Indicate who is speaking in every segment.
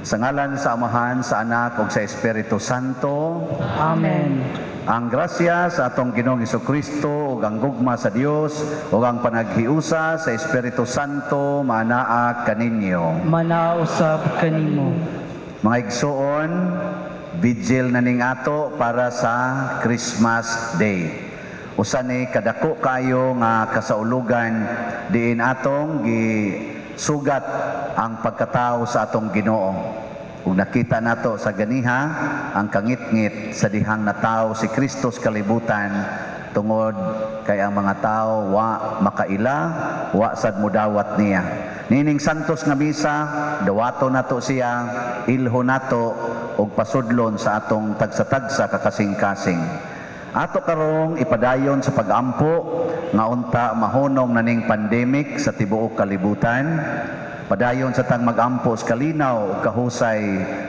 Speaker 1: Sa ngalan sa Amahan, sa Anak ug sa Espiritu Santo.
Speaker 2: Amen.
Speaker 1: Ang grasya sa atong Ginoong Kristo ug ang gugma sa Dios ug ang panaghiusa sa Espiritu Santo manaa kaninyo.
Speaker 2: Manausab kanimo.
Speaker 1: Mga igsuon, vigil na ning ato para sa Christmas Day. Usa ni kadako kayo nga kasaulugan diin atong gisugat ang pagkatao sa atong Ginoo. Ug nakita nato sa ganiha ang kangitngit sa dihang natawo si Kristo sa kalibutan tungod kay ang mga tao wa makaila, wa sad mudawat niya. Nining santos nga misa, dawato nato siya, ilho nato ug pasudlon sa atong tagsa-tagsa ka kasing-kasing. Ato karong ipadayon sa pagampo nga unta mahunong na ning pandemic sa tibuok kalibutan. Padayon sa tang magampo sa kalinaw ug kahusay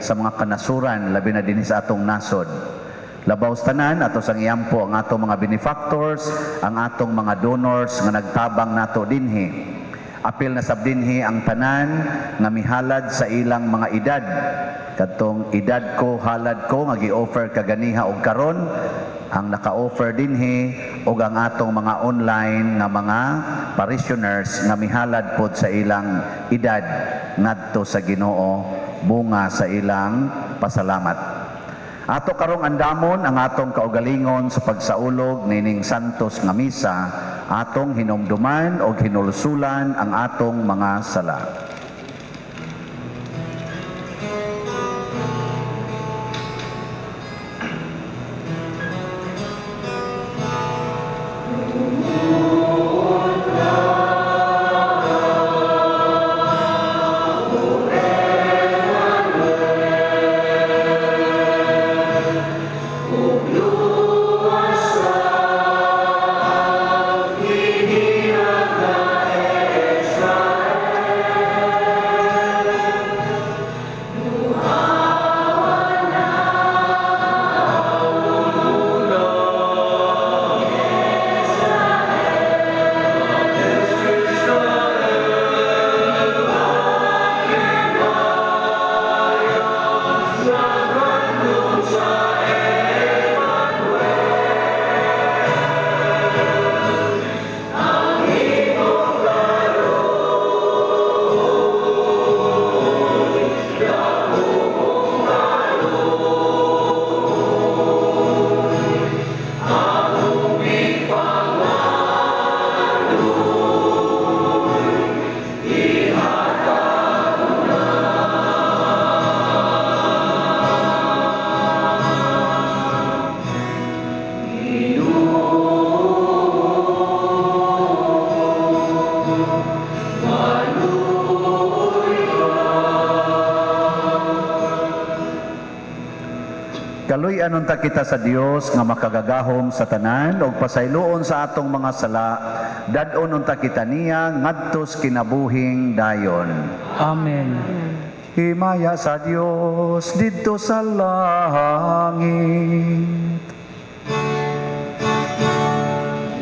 Speaker 1: sa mga kanasuran labi na dinhi sa atong nasod. Labaw sa tanan ato sang iampo ang atong mga benefactors, ang atong mga donors nga nagtabang nato dinhi. Apil na sab dinhi ang tanan nga mihalad sa ilang mga edad. Kadtong edad ko, halad ko nga gi-offer kaganiha og karon, ang naka-offer dinhi ug ang atong mga online nga mga parishioners nga mihalad pod sa ilang edad ngadto sa Ginoo bunga sa ilang pasalamat. Ato karong andamon ang atong kaugalingon sa pagsaulog nining santos nga misa, atong hinumduman og hinulsulan ang atong mga sala. Kaluy-an unta kita sa Dios nga makagagahom sa tanan ug pasayloon sa atong mga sala, dad-on unta kita niya ngadto sa kinabuhing dayon.
Speaker 2: Amen.
Speaker 1: Himaya sa Dios didto sa langit.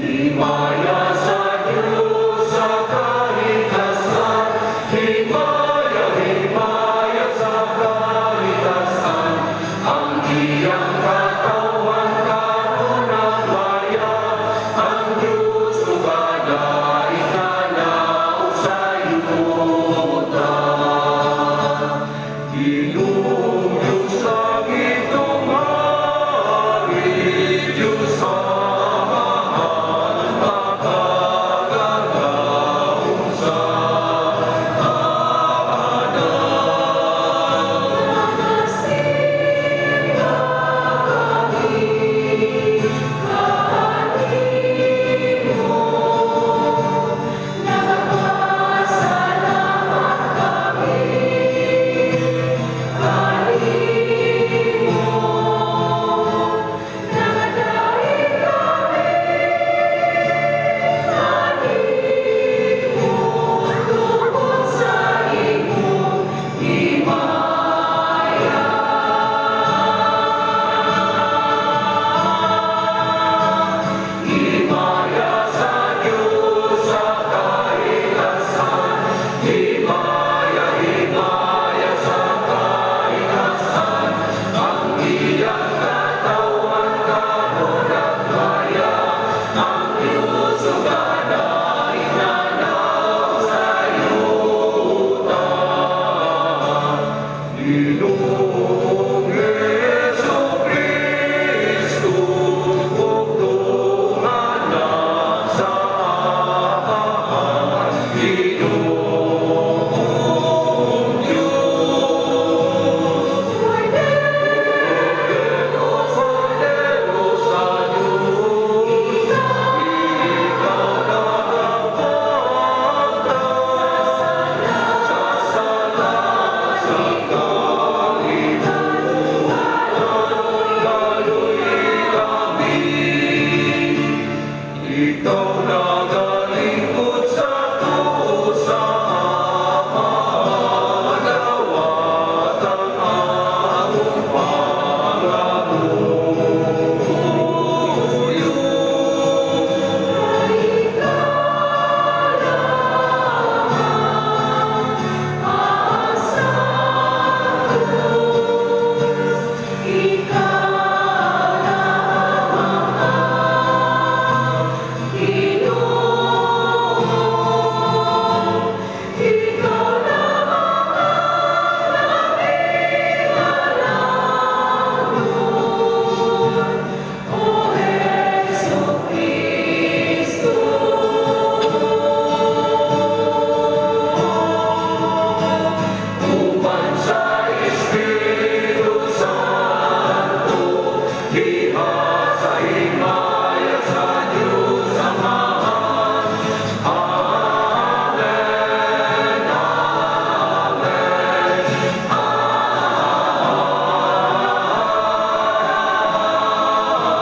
Speaker 3: Himaya sa Dios sa kahitasan, himaya, himaya sa kahitasan, ang iyang katawhan karon nagmaya, ang Diyos mugadait na sa yuta. Ginoong Diyos langit ug langit, Diyos Amahan, makagagahom sa tanan.
Speaker 4: Magasinda kami kanimo, nagapasalamat kami kanimo.
Speaker 3: Ginoong Hesus Kristo, bugtong Anak sa Amahan, Ginoong Diyos. Kordero sa Diyos, ikaw nagapangtal sa sala sa kalibutan, kaluy-i kami. Ikaw nagalingkod sa tuo sa Amahan, dawata ang among pangamuyo. Uban sa Espiritu Santo, diha sa himaya sa Diyos Amahan. Amen, Amen,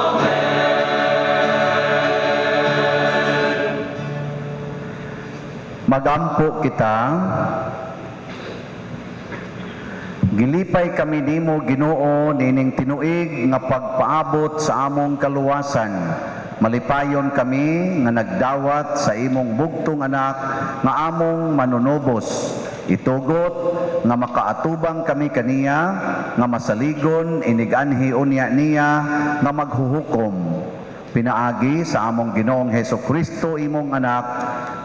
Speaker 3: Amen.
Speaker 1: Magampo kita. Gilipay kami nimo, Ginoo, nining tinuig nga pagpaabot sa among kaluwasan. Malipayon kami nga nagdawat sa imong bugtong Anak nga among manunubos. Itugot nga makaatubang kami kaniya nga masaligon inig-anhi unya niya nga maghuhukom. Pinaagi sa among Ginoong Heso Kristo, imong Anak,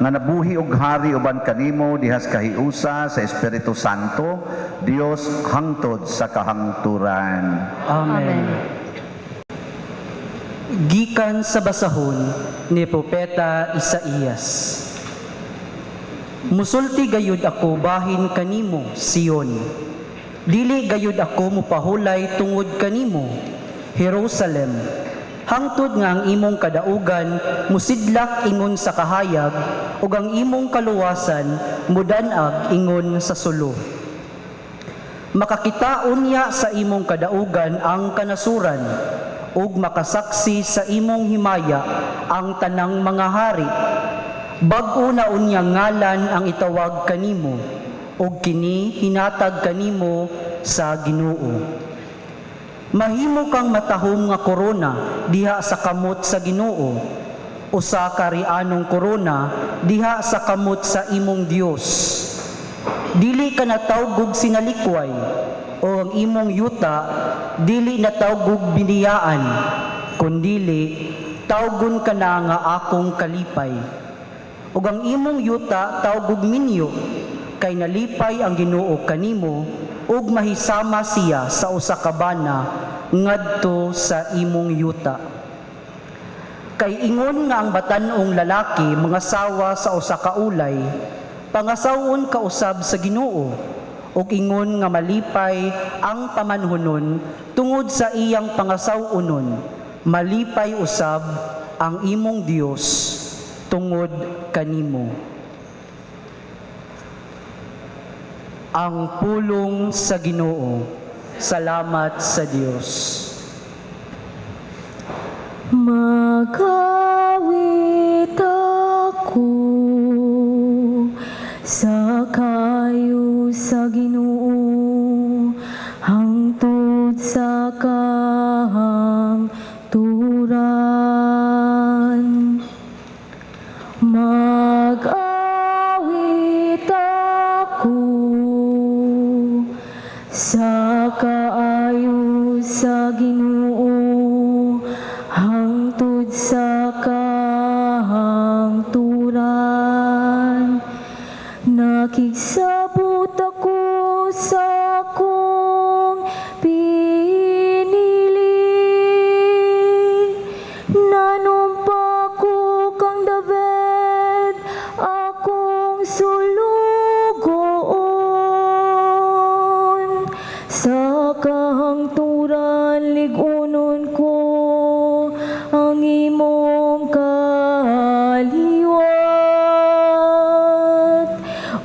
Speaker 1: nga nabuhi og hari uban kanimo dihas kahiusa sa Espiritu Santo, Dios, hangtod sa kahangturan.
Speaker 2: Amen. Gikan sa basahon ni Propeta Isaías. Musulti gayud ako bahin kanimo, Sion. Dili gayud ako mupahulay tungod kanimo, Jerusalem. Hangtod nga ang imong kadaugan musidlak ingon sa kahayag ug ang imong kaluwasan mudan-ag ingon sa sulo. Makakita unya sa imong kadaugan ang kanasuran ug makasaksi sa imong himaya ang tanang mga hari. Bag-o na unyang ngalan ang itawag kanimo ug kini hinatag kanimo sa Ginoo. Mahimo kang matahom nga korona diha sa kamot sa Ginoo, usa ka rianong korona diha sa kamot sa imong Dios. Dili ka natawgog sinalikway o ang imong yuta dili natawgog biniyaan, kundili tawgon ka na nga akong kalipay. Ug ang imong yuta tawgog minyo, kay nalipay ang Ginoo kanimo ug mahisama siya sa usa ka bana ngadto sa imong yuta. Kay ingon nga ang batan-ong lalaki mangasawa sa usa ka ulay, pangasawon ka usab sa Ginoo, ug ingon nga malipay ang pamanhunon tungod sa iyang pangasaw-onon, malipay usab ang imong Dios tungod kanimo. Ang pulong sa Ginoo. Salamat sa Dios.
Speaker 4: Magawit ako sa kaayo sa Ginoo hangtod sa kahangturan. Mag-awit ako sa kaayo sa Ginoo hangtod sa kahangturan. Nakigsabot ako sa akong Kahangturan, lig-unon ko ang imong kaliwat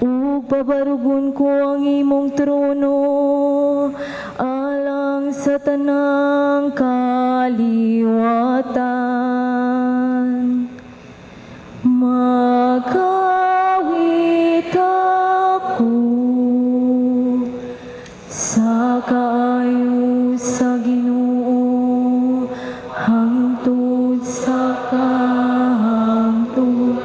Speaker 4: ug pabarugon ko ang imong trono alang sa tanang kaliwatan. Makawit ako sa kaayo sa Ginoo hangtod sa kahangturan.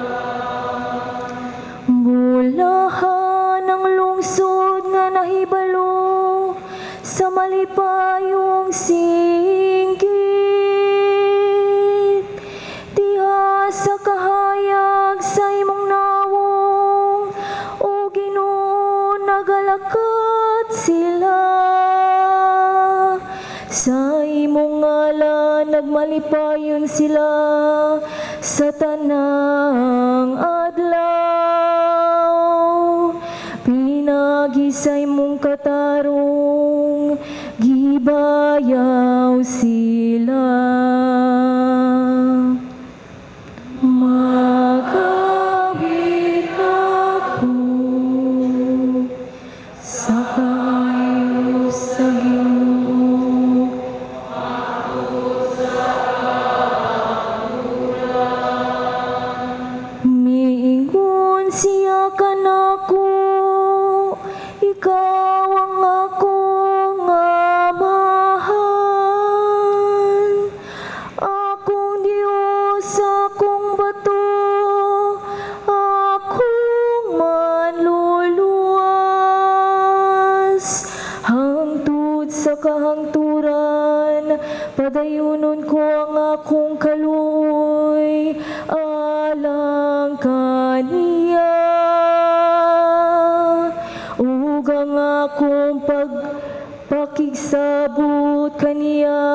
Speaker 4: Bulahan ang lungsod nga nahibalo sa malipayong singgit diha sa kahayag sa imong nawong, o Ginoo, nagalakat sila. Sa imong ngalan nagmalipayon sila sa tanang adlaw. Pinaagi sa imong katarong, gibayaw sila. Makawit ako sa kaayo sa Ginoo. Miingon siya kanako, "Ikaw ang akong Amahan, akong Diyos, akong bato, akong manluluwas." Hangtod sa kahangturan, padayunon ko ang akong kaluoy alang kaniya ug ang akong pagpakigsabot kaniya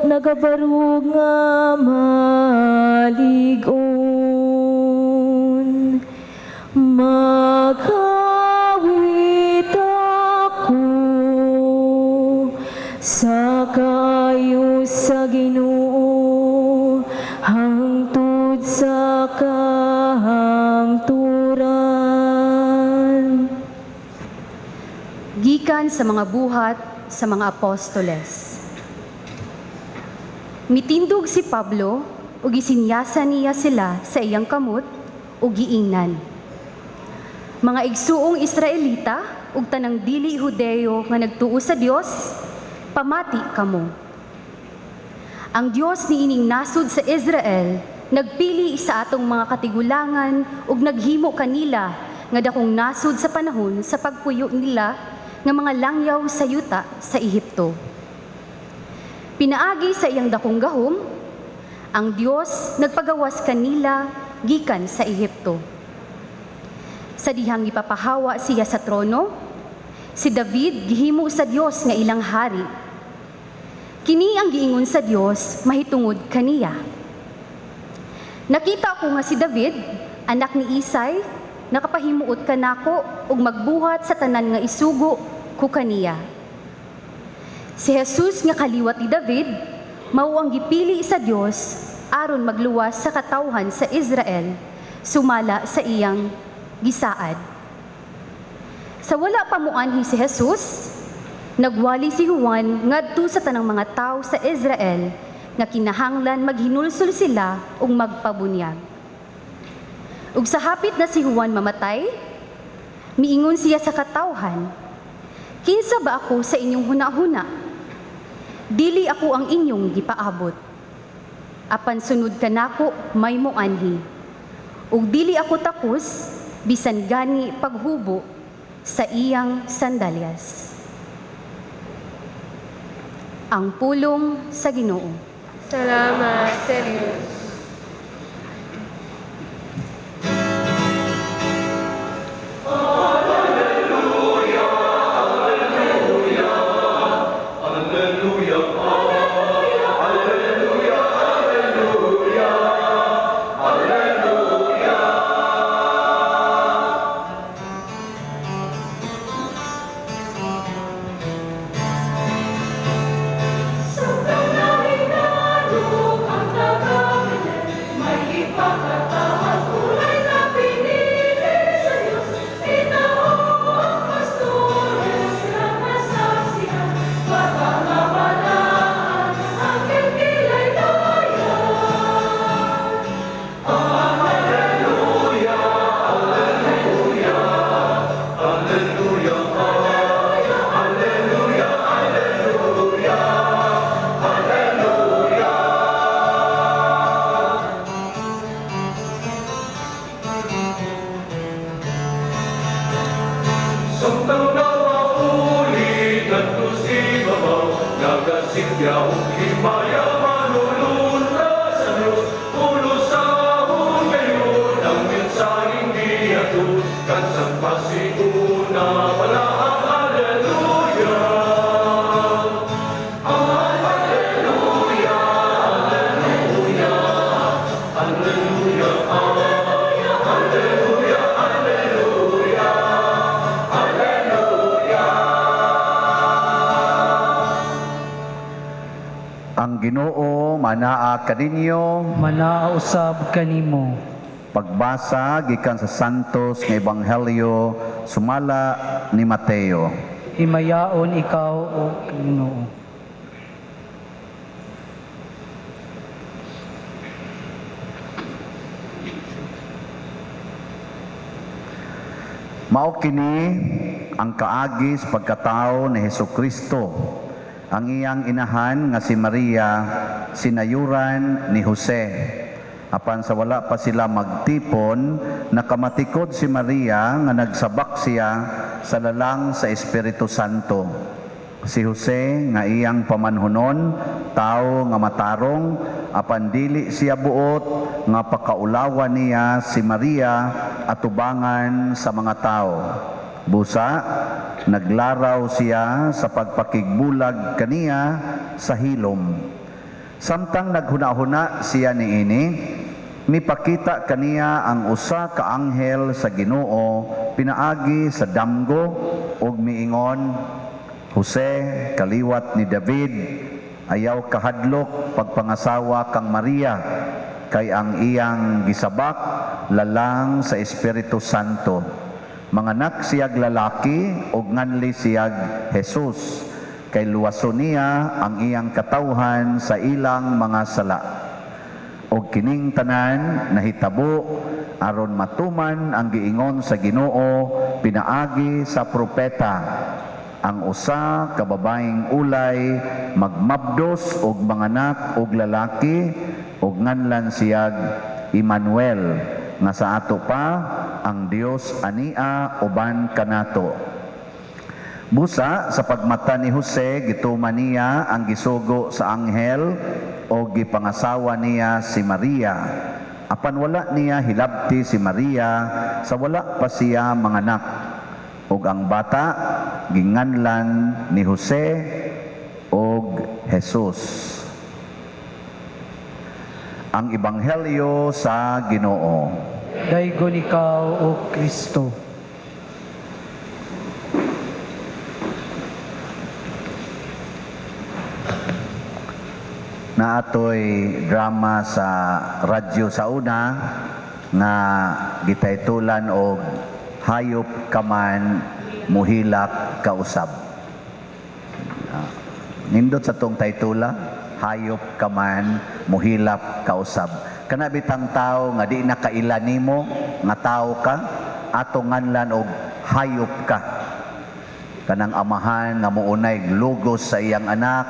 Speaker 4: nagabarog nga malig-on. Makawit ako sa kaayo sa Ginoo hangtod sa kahangturan.
Speaker 5: Gikan sa mga Buhat sa mga Apostoles. Mitindog si Pablo ug gisinyasan niya sila sa iyang kamot ug giingnan, "Mga igsuong Israelita ug tanang dili Hudeo nga nagtuo sa Dios, pamati kamo. Ang Dios niining nasud sa Israel nagpili sa atong mga katigulangan ug naghimo kanila nga dakong nasud sa panahon sa pagpuyo nila nga mga langyaw sa yuta sa Ehipto. Pinaagi sa iyang dakong gahom, ang Dios nagpagawas kanila gikan sa Ehipto. Sa dihang gipapahawa siya sa trono, si David gihimo sa Dios nga ilang hari. Kini ang giingon sa Dios mahitungod kaniya: 'Nakita ko nga si David, anak ni Isay, nakapahimuot kanako ug magbuhat sa tanan nga isugo ko kaniya.' Si Jesus nga kaliwat ni David, mao ang gipili sa Dios aron magluwas sa katawhan sa Israel sumala sa iyang gisaad. Sa wala pa moanhi si Jesus, nagwali si Juan ngadto sa tanang mga tawo sa Israel nga kinahanglan maghinulsol sila ug magpabunyag. Ug sa hapit na si Juan mamatay, miingon siya sa katawhan, 'Kinsa ba ako sa inyong hunahuna? Dili ako ang inyong gipaabot. Apan sunod kanako may moanhi. Ug dili ako takos bisan gani paghubo sa iyang sandalyas.'" Ang pulong sa Ginoo.
Speaker 6: Salamat sa Diyos.
Speaker 3: Singgya ug himaya manulunla sa Dios, Pulusahon kayo ng mensaheng giatos, Kansang pasiguna pala ang Alleluia. Alleluia, Alleluia, Alleluia, Alleluia, Alleluia, Alleluia.
Speaker 1: Ang Ginoo manaa kaninyo.
Speaker 2: Manaa usab kanimo.
Speaker 1: Pagbasa gikan sa Santos nga Ebanghelyo sumala ni Mateo.
Speaker 2: Himayaon ikaw, o Ginoo.
Speaker 1: Mao kini ang kaagi sa pagkatao ni Hesukristo. Ang iyang inahan nga si Maria sinayuran ni Jose. Apan sa wala pa sila magtipon, nakamatikod si Maria nga nagsabak siya sa lalang sa Espiritu Santo. Si Jose nga iyang pamanhunon, tao nga matarong, apan dili siya buot nga pakaulawan niya si Maria atubangan sa mga tao. Busa, naglaraw siya sa pagpakigbulag kaniya sa hilom. Samtang naghuna-huna siya niini, mipakita kaniya ang usa ka anghel sa Ginoo pinaagi sa damgo ug miingon, Jose, kaliwat ni David, ayaw kahadlok pagpangasawa kang Maria, kay ang iyang gisabak lalang sa Espiritu Santo. Manganak siyag lalaki ug nganli siyag Jesus, kay luwason niya ang iyang katawhan sa ilang mga sala. Og kining tanan nahitabo aron matuman ang giingon sa Ginoo pinaagi sa propeta. Ang usa ka babaeng ulay magmabdos og manganak og lalaki og nganlan siyag Emmanuel, nga sa ato pa ang Dios ania uban kanato. Busa sa pagmata ni Jose, gituman niya ang gisugo sa anghel o gipangasawa niya si Maria. Apan wala niya hilabti si Maria sa wala pa siya manganak. Og ang bata ginganlan ni Jose og Jesus. Ang Ebanghelyo sa Ginoo.
Speaker 2: Daygon ikaw, o Kristo.
Speaker 1: Naatoy drama sa radyo sa una nga gitaytulan og Hayop ka man muhilak kausab. Nindot sa tong taytula, hayop ka man muhilak kausab. Kana bitang tawo nga di na kaila nimo nga tawo ka, atong nganlan og hayop ka. Kanang amahan nga muunay lugos sa iyang anak,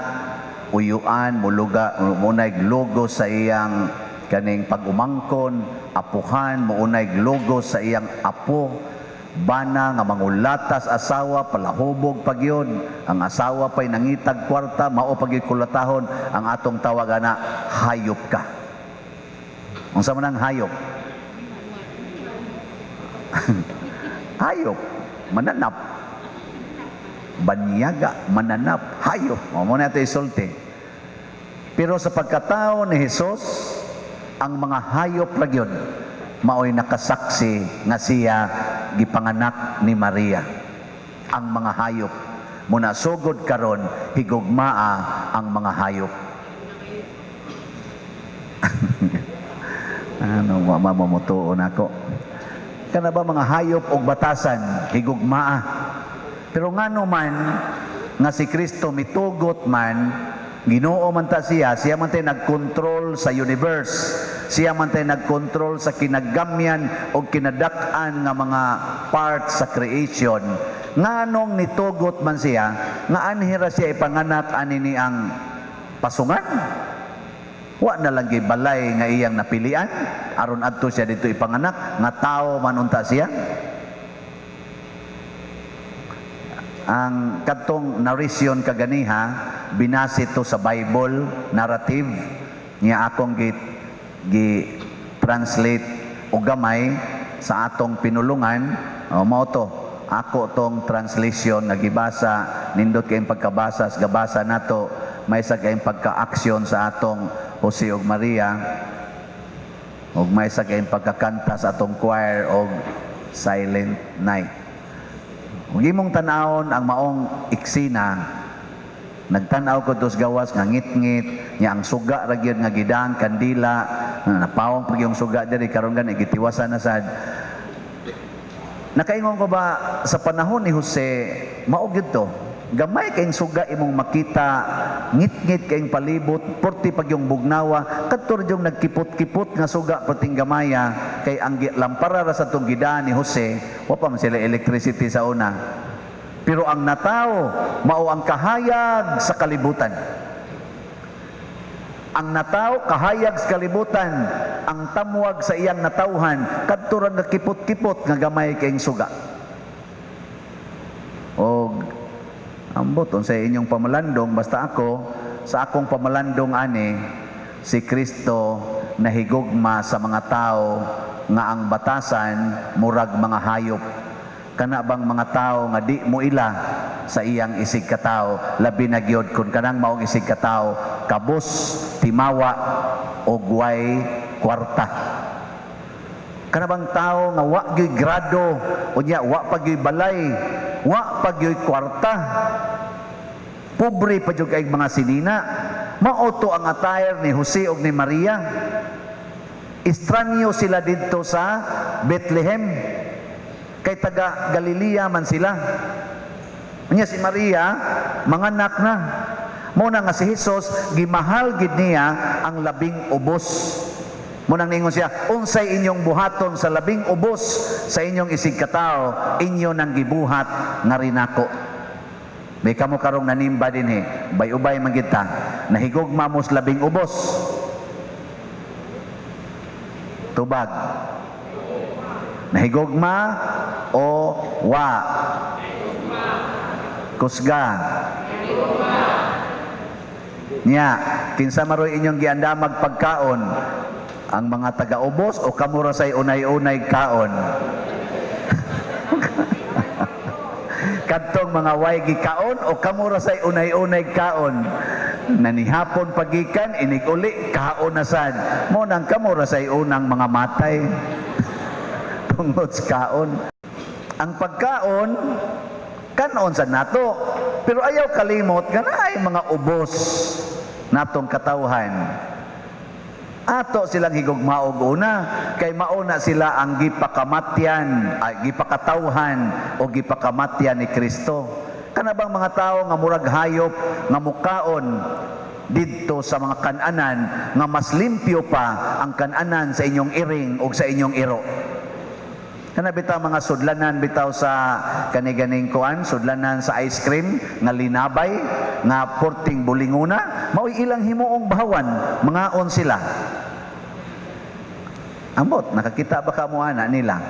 Speaker 1: uyuan muluga muunay lugos sa iyang kaning pag-umangkon, apuhan muunay lugos sa iyang apo, bana nga mangulatas asawa palahubog pagyon, ang asawa pay nangitag kwarta mao pagyud kulatahon, ang atong tawag ana hayop ka. Unsa man ang hayop? Hayop, mananap. Banyaga, mananap, hayop. Mao na ito isulti. Pero sa pagkatao ni Hesus, ang mga hayop ra gyud maoy nakasaksi nga siya gipanganak ni Maria. Ang mga hayop muna sugod karon higugmaa ang mga hayop. Ano mamamutuon ako? Kana ba mga hayop og batasan higugmaa? Pero ngano man nga si Kristo mitugot man, Ginoo man ta siya, siya man tay nagkontrol sa universe, siya man tay nagkontrol sa kinagamyan o kinadak-an nga mga parts sa creation. Nganong nitugot man siya, nga anhira siya ipanganak ani ni ang pasungan? Wa na lang gibalay nga iyang napilian aron adto siya dito ipanganak nga tao man unta siya. Ang kadtong narration kaganiha, binase to sa Bible narrative niya, akong gi, gi translate og gamay sa atong pinulungan. O, mao to ako tong translation nga gibasa. Nindot kayong pagkabasa sa gabasa nato, may sa kayong pagka-action sa atong Jose ug Maria ug may sa kayong pagkakanta sa atong choir og Silent Night. Ug imong tan-awon ang maong eksena, nagtan-aw ko dos gawas nga ngit-ngit nya, ang suga ra gyud nga gidang kandila, napawong pag yung suga diri karon, gani gitiwasan na sad. Nakaingon ko ba, sa panahon ni Jose, mao gyud to. Gamay kayong suga imong makita, ngit-ngit kayong palibot, porti pag yung bugnawa, kadto yung nagkipot-kipot nga suga perting gamaya, kay ang lampara ra sa tong gidaan ni Jose, wa pa man sila electricity sa una. Pero ang nataw, mao ang kahayag sa kalibutan. Ang nataw, kahayag sa kalibutan, ang tamwag sa iyang natawhan, kadto ra nga kipot-kipot nga gamay kayong suga. Og ambot unsay inyong pamalandong, basta ako, sa akong pamalandong ani, si Kristo nahigugma sa mga tao nga ang batasan murag mga hayop. Kana bang mga tao nga di mo ila sa iyang isig katao, labi na gyud kun kanang maong isig katao kabus, timawa og way kwarta. Kana bang tao nga wa gyud grado, unya wa pa gyud balay, wa pa gyud kwarta, pobre pa jud kay mga sinina. Mao to ang attire ni Jose ug ni Maria. Estranyo sila didto sa Bethlehem kay taga Galilea man sila. Unya si Maria manganak na. Mo na nga si Jesus, gimahal gid niya ang labing ubos. Mo nang ningon siya, "Unsay inyong buhaton sa labing ubos sa inyong isig katao, inyo nang gibuhat nga rinako." May kamo karong nanimba dinhi, ubay-ubay man gid ta. Nahigugma mo sa labing ubos? Tubag. Nahigugma o wa? Kusga. Nya, kinsa maroy inyong giandamag pagkaon? Ang mga taga-ubos o kamo ra say unay-unay kaon? Kadtong mga way gikaon o kamo ra say unay-unay kaon? Nanihapon pagikan, inig uli, kaon na sad. Mo nang kamo ra say unang mga matay tungod sa kaon. Ang pagkaon, kanon sa nato. Pero ayaw kalimot nga naay mga ubos natong katawhan. Ato silang higugmaog una kay mauna sila ang gipakamatyan, ay gipakatawhan o gipakamatyan ni Kristo. Kana bang mga tao nga murag hayop nga mukaon didto sa mga kananan nga mas limpyo pa ang kananan sa inyong iring o sa inyong iro. Kana bitaw mga sudlanan bitaw sa kaniganing kuan, sudlanan sa ice cream nga linabay nga porting bulinguna, mao'y ilang himuong bahawan, mangaon sila. Ambot, nakakita ba ka mo ana nila?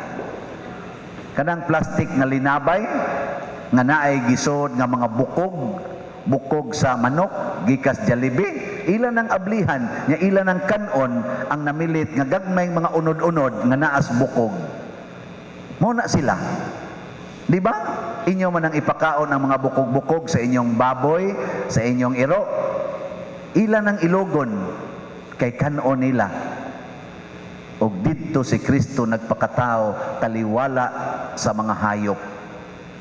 Speaker 1: Kanang plastic nga linabay nga naay gisod nga mga bukog, bukog sa manok gikas Jollibee, ila nang ablihan nya, ila nang kanon ang namilit nga gagmay mga unod-unod nga naas bukog. Mo na sila. Di ba? Inyo man ang ipakaon ang mga bukog-bukog sa inyong baboy, sa inyong iro. Ila nang ilogon kay kanon nila. Og didto si Kristo nagpakatao taliwala sa mga hayop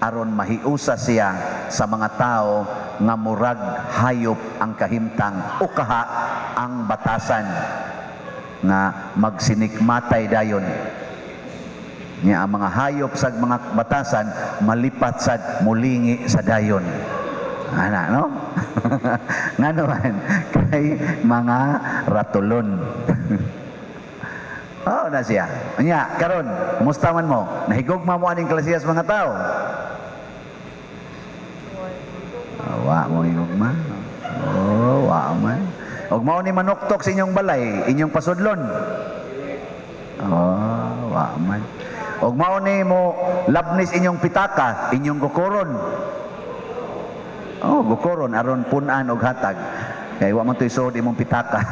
Speaker 1: aron mahiusa siya sa mga tao nga murag hayop ang kahimtang o kaha ang batasan nga magsinikmatay dayon. Nya ang mga hayop sa mga batasan malipat sad, mulingi sa dayon. Ana, no? Ngano man kay mga ratulon. Oo na siya. Nya karon, kumusta man mo? Nahigugma mo aning klasiyas mga tao? Wa mo higugma. Oh, wa man. Og mao ni manuktok sa inyong balay, inyong pasudlon? Oh, wa man. Og mao ni mo labnis inyong pitaka, inyong kukuron? Oh, gukoron aron pun-an og hatag. Kay wa man to'y suod imong pitaka.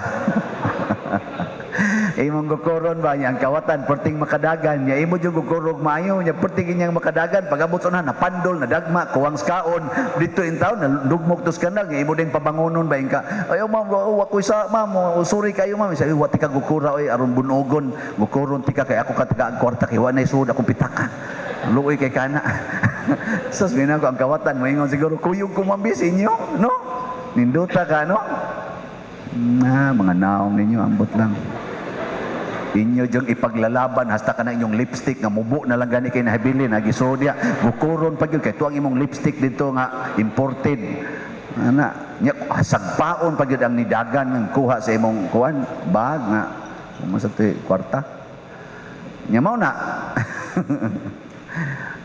Speaker 1: Imong gukoron ba niya ang kawatan perting makadagan niya, imo jud gukurog maayo niya, perting inyang makadagan. Pag-abot sa unahan, napandol, nadagma, kuwang kaon dito in town, nadugmok tos kanal niya, imo din pabangonon ba inka, "Ayaw ma'am, oh, wa koy sa ma'am, oh, sorry kayo ma'am." Say, "Wa tika gukura oy, aron bunogon, gukoron tika kay ako kataga ang kwarta kay wa nay suod akong pitaka." Luoy kay kana. Sus, minaw ko ang kawatan moingon siguro, "Kuyog ko ma'am bis inyo, no? Nindota ka, no?" Na mga naong ninyo, ambot lang. Inyo diyang ipaglalaban hasta ka na inyong lipstick nga mubo na lang gani kay nahibili nagisuod diya, gukuron pa gyud kay tuang imong lipstick dito nga imported ana nya, sagpaon pa gyud ang nidagan ng kuha sa imong kuan bag nga mo sa kwarta nya. Mao na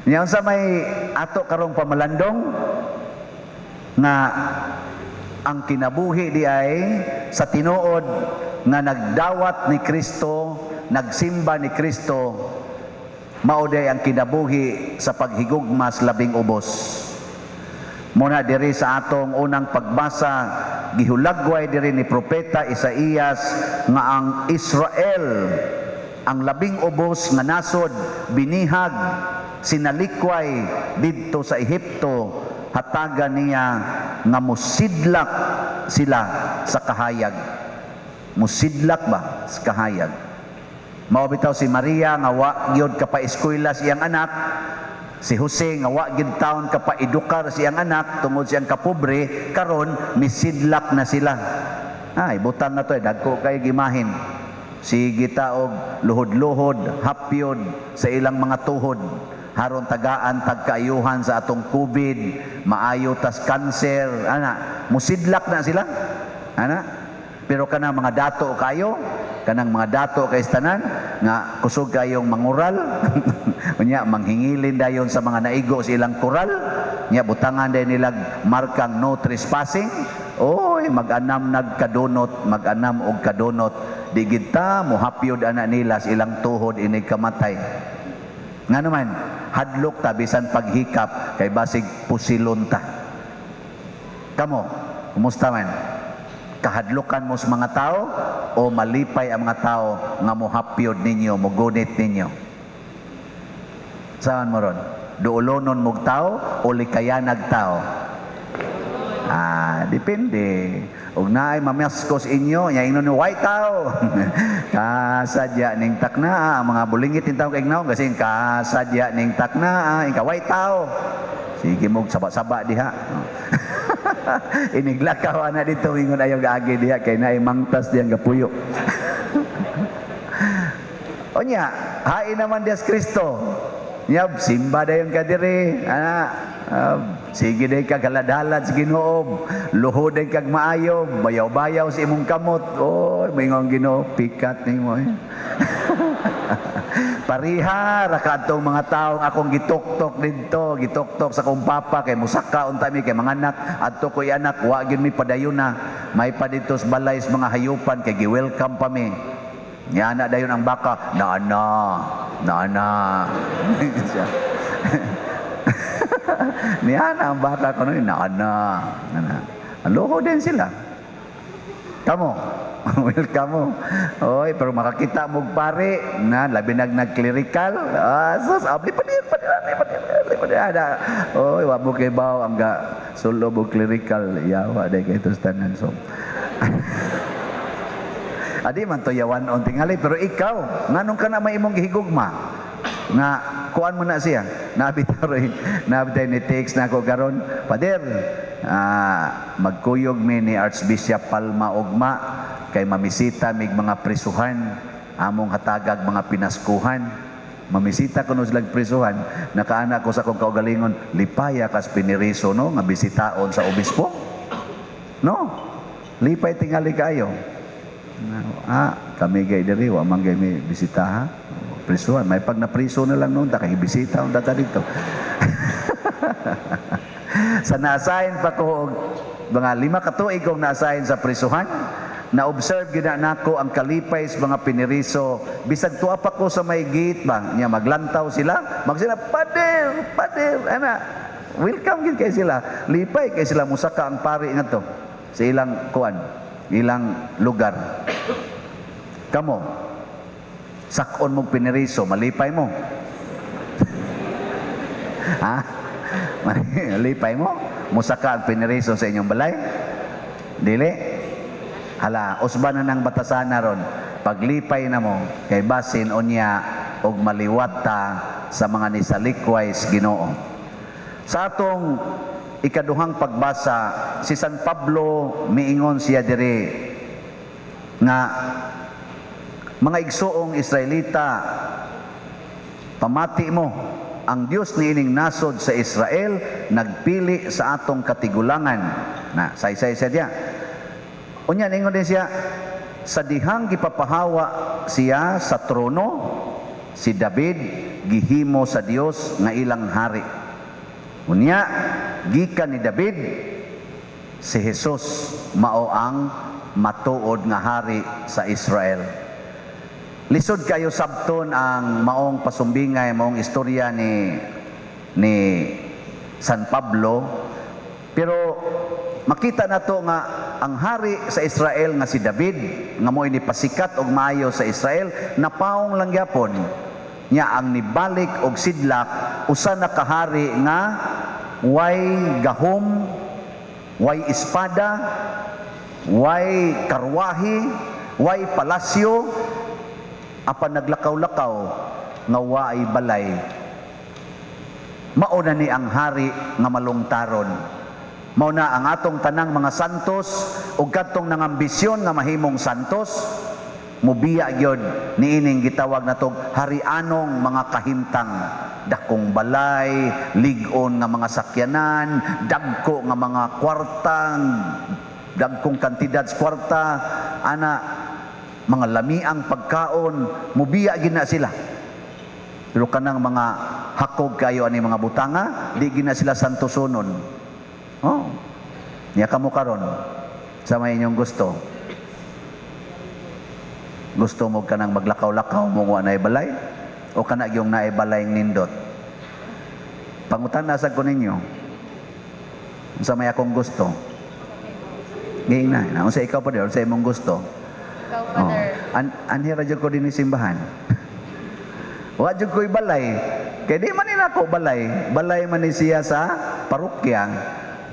Speaker 1: nya, unsa may ato karong pamalandong nga ang kinabuhi di ay sa tinuod nga nagdawat ni Kristo, nagsimba ni Kristo, mao day ang kinabuhi sa paghigugma sa labing ubos. Muna diri sa atong unang pagbasa, gihulagway diri ni Propeta Isaías nga ang Israel, ang labing ubos nga nasod, binihag, sinalikway didto sa Ehipto, hatagan niya nga musidlak sila sa kahayag. Musidlak ba sa kahayag? Mao bitaw si Maria nga wa gyud kapaeskwela sa iyang anak, si Jose nga wa gyud taon kapaedukar sa iyang anak tungod siyang kapobre, karon misidlak na sila. Ay, butang na to, eh, dagko kay gimahin. Sige ta og luhod-luhod, hapyod sa ilang mga tuhod. Haron tagaan tagkaayuhan sa atong COVID, maayo tas cancer, ana, musidlak na sila. Ana, pero kanang mga dato kayo, kanang mga dato kay tanan nga kusog kayong mangural, unya manghingilin dayon sa mga naigo sa ilang kural, nya butangan dayon nilag markang "No trespassing". Oy, mag-anam nagkadunot, mag-anam og kadunot, di gid ta mohapyod ana nila sa ilang tuhod inig kamatay. Nga naman, hadlok ta bisan paghikap kay basig pusilon ta. Kamo, kumusta man? Kahadlokan mo sa mga tao o malipay ang mga tao nga mohapyod ninyo, mogunit ninyo? Saan mo ron? Duulonon mog tao o likayanag tao? Ah, depende. Ug naay mamasko sa inyo, nya ingnon ni white tao. Kasadya ning takna ang mga bulingit ning tao kay ignaw kasi kasadya ning takna ika white tao. Sige mo saba-saba diha. Iniglakaw ana dito, ingon ayaw gaagi diha kay naay mangtas diyang gapuyo. Unya, hain naman Dios Kristo. Nya simba dayon ka diri, ana, sige day ka galadalad sa Ginoo, luhod day kag maayo, bayaw-bayaw sa imong kamot. Oy, moingon Ginoo, pikat nimo eh. Pariha ra kadtong mga taong akong gituktok didto, gituktok sa akong papa kay musaka unta mi kay mga anak, adto ko'y anak, wa gyud mi padayon na. May pa didto sa balay sa mga hayupan kay gi-welcome pa mi. Niana dayon ang baka, naana, naana. Niana ang baka kuno, naana. Naana. Loko din sila. Kamo, welcome mo. Oy, pero makakita mo pare na labi nag nag-clerical. Ah, sus, abli pa din, pa din, pa din, pa din. Oy, wa mo kay baw ang ga sulo og clerical. Yawa day kay tanan so. Adi man to yawan on tingali, pero ikaw nganong ka na may imong gihigugma nga kuan mo na siya. Nabi taroy nabi ni text na ako karon, "Pader, magkuyog mi ni Archbishop Palma ugma kay mamisita mig mga prisuhan, among hatagag mga pinaskuhan." Mamisita kuno silang prisuhan. Nakaana ko sa akong kaugalingon, lipaya kas piniriso no nga bisitaon sa obispo, no? Lipay tingali kayo. Ah, kami gay diri wa man gay mi bisita ha. Prisuhan, may pag napriso na lang noon ta kay bisita unta ta dito. Sa na-assign pa ko mga 5 ka tuig kong na-assign sa prisuhan, na-observe gyud na nako ang kalipay sa mga piniriso. Bisag tuwa pa ko sa may gate ba, nya maglantaw sila, magsila, "Pader, pader," ana. Welcome gid kay sila. Lipay kay sila musaka ang pari ngadto sa ilang kuan, ilang lugar. Kamo, sakon mong pineriso, malipay mo. Ha? Malipay mo? Musaka ang pineriso sa inyong balay? Dili? Hala, usba na ng batasana ron. Paglipay na mo, kay basin unya og maliwat ta sa mga nisalikway sa Ginoo. Sa atong ikaduhang pagbasa, si San Pablo miingon siya diri nga mga igsoong Israelita, pamati mo, ang Dios niining nasod sa Israel nagpili sa atong katigulangan. Na saysay siya diya. Unya ningon din siya sa dihang gipapahawa siya sa trono, si David gihimo sa Dios nga ilang hari. Unya gikan ni David si Jesus mao ang matuod nga hari sa Israel. Lisod kayo sabton ang maong pasumbingay, maong istorya ni San Pablo, pero makita nato nga ang hari sa Israel nga si David nga mo'y nipasikat og maayo sa Israel, napaong lang gyapon nya ang nibalik og sidlak usa na kahari nga way gahom, way espada, way karwahe, way palasyo, apan naglakaw-lakaw nga waay balay. Mao na ni ang hari nga malungtaron. Mao na ang atong tanang mga santos ug kadtong nangambisyon nga mahimong santos, mubiya gyud niining gitawag natong harianong mga kahimtang, dakong balay, lig-on nga mga sakyanan, dagko nga mga kwartang, dagkong kantidad sa kwarta, ana mga lamiang pagkaon, mubiya gid na sila. Pero kanang mga hakog kayo ani mga butanga, di gid na sila santosonon. Oh. Nya kamo karon sa may inyong gusto. Gusto mo kanang maglakaw-lakaw mo wa naay balay o kana gyung naay balay nindot? Pangutan na sad ko ninyo. Unsa may akong gusto? Giing na. Unsa ikaw pa unsa imong gusto?
Speaker 6: Ikaw, Father.
Speaker 1: Oh. Anhi ra jud ko dinhi simbahan. Wa jud ko'y balay. Kay di man nila ako balay. Balay man ni siya sa parokya.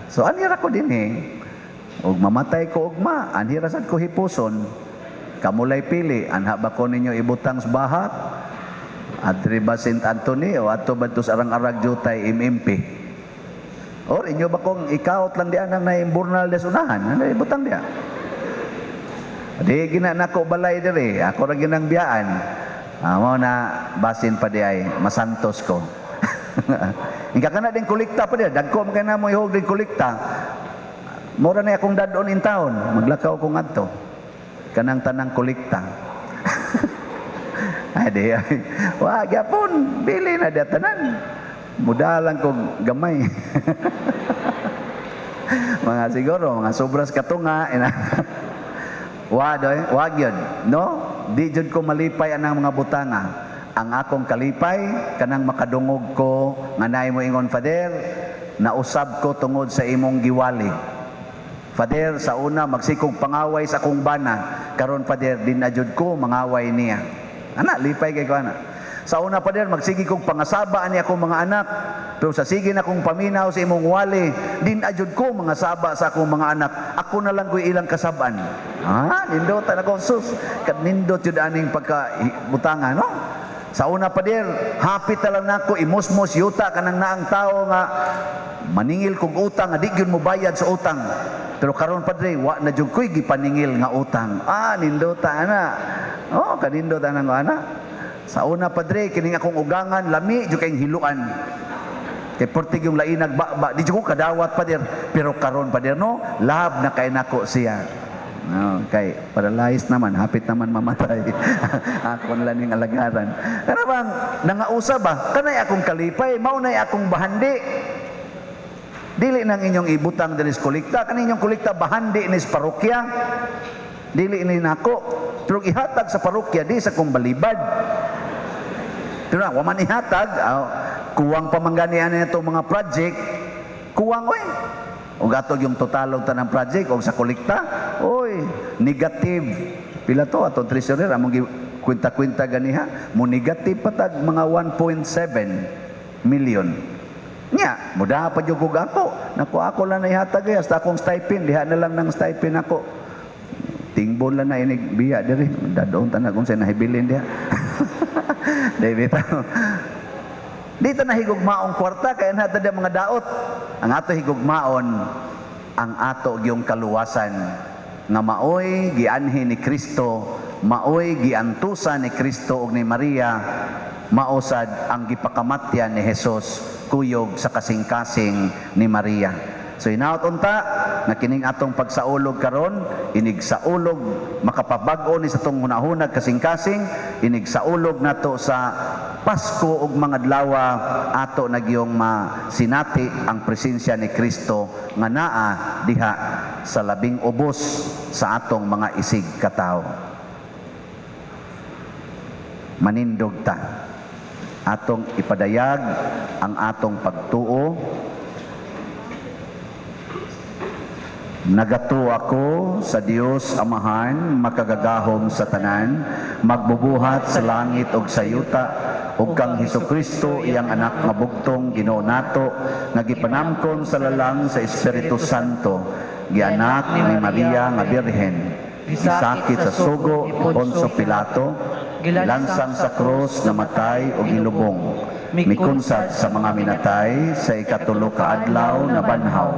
Speaker 1: So anhi ra ko dinhi. Og mamatay ko ugma, anhi ra sad ko hipuson. Kamulay pili, anha ba ko ninyo ibutang sa bahak? Adri ba St. Anthony o ato ba to sa arang-arag jutay MMP? Or inyo ba kong ikaot lang diyan ang naimburnal des unahan? Ano ibutang diya? Di gina nako balay diri, ako ra ginang biyaan. Mao na basin pa di ay masantos ko. Inka kana din kolekta pa di, dagko man kay namo ihog din kolekta. Mura na akong dadon in town, maglakaw ko ngadto. Kanang tanang kolekta. Ay di ay. Wa gyapon, bili na di tanan. Mudalang kog gamay. Mga siguro, mga sobras katunga. Wa doy, wa gyud, no? Di jud ko malipay anang mga butanga. Ang akong kalipay kanang makadungog ko nga naay mo ingon, Father, nausab ko tungod sa imong giwali. Father, sa una magsikog pangaway sa akong bana, karon Father, di na jud ko mangaway niya. Ana, lipay kay ko ana. Sa una, Father, magsige kog pangasaba ani akong mga anak, pero sa sige na kong paminaw sa imong wali, din ajud ko mga saba sa akong mga anak. Ako na lang ko'y ilang kasaban. Ah, nindot na ko sus. Kad nindot yun aning pagka butanga, no? Sa una, Father, hapit na lang nako imusmos yuta kanang naang tao nga maningil kog utang nga di gyud mo bayad sa utang. Pero karon padre, wa na jud ko'y gipaningil nga utang. Ah, nindota ana. Oh, kanindot ana nga ana. Sa una, padre, kining akong ugangan lami jud kayong hiluan. Kay pertig yung lainag ba, di jud ko kadawat, pader. Pero karon, pader, no, love na kay nako siya. No, kay paralyzed naman, hapit naman mamatay. Ako na lang yung alagaran. Kana bang nangausa ba? Kanay akong kalipay, mao nay akong bahandi. Dili nang inyong ibutang dinis kolekta, kani inyong kolekta bahandi nis parokya. Dili ni nako. Pero ihatag sa parokya di sa kong balibad. Pero na, waman ihatag, kuwang pamanggani ani ato mga project. Kuwang oy. Ug ato yung totalog tanang project og sa kolekta, oy, negative. Pila to atong treasurer among kwenta-kwenta ganiha, mo negative pa tag mga 1.7 million. Nya, muda pa jud kog ako. Naku, ako lang naihatag eh. Hasta akong stipend, diha na lang ng stipend ako. Tingbon lang na inig biya diri. Dadoon ta na kung sa nahibilin diha. Di bitaw. Dito na higugmaong kwarta kaya na mga daot. Ang ato higugmaon ang ato gyung kaluwasan nga maoy gianhi ni Kristo, maoy giantusan ni Kristo ug ni Maria, maosad ang gipakamatyan ni Jesus kuyog sa kasing-kasing ni Maria. So hinaot unta nga kining atong pagsaulog karon, inig saulog makapabag-o ni sa atong hunahunag kasing-kasing, inig saulog nato sa Pasko ug mga adlaw ato nagyong masinati ang presensya ni Kristo nga naa diha sa labing ubos sa atong mga isig katawo. Manindog ta. Atong ipadayag ang atong pagtuo. Nagatuo ako sa Dios Amahan, makagagahom sa tanan, magbubuhat sa langit ug sa yuta, ug kang Hesukristo iyang anak nga bugtong Ginoo nato, nga gipanamkon sa lalang sa Espiritu Santo, gianak ni Maria nga Birhen, gisakit sa sugo ni Poncio Pilato, gilansang sa krus, namatay ug gilubong, mikunsad sa mga minatay, sa ikatulo ka adlaw nabanhaw,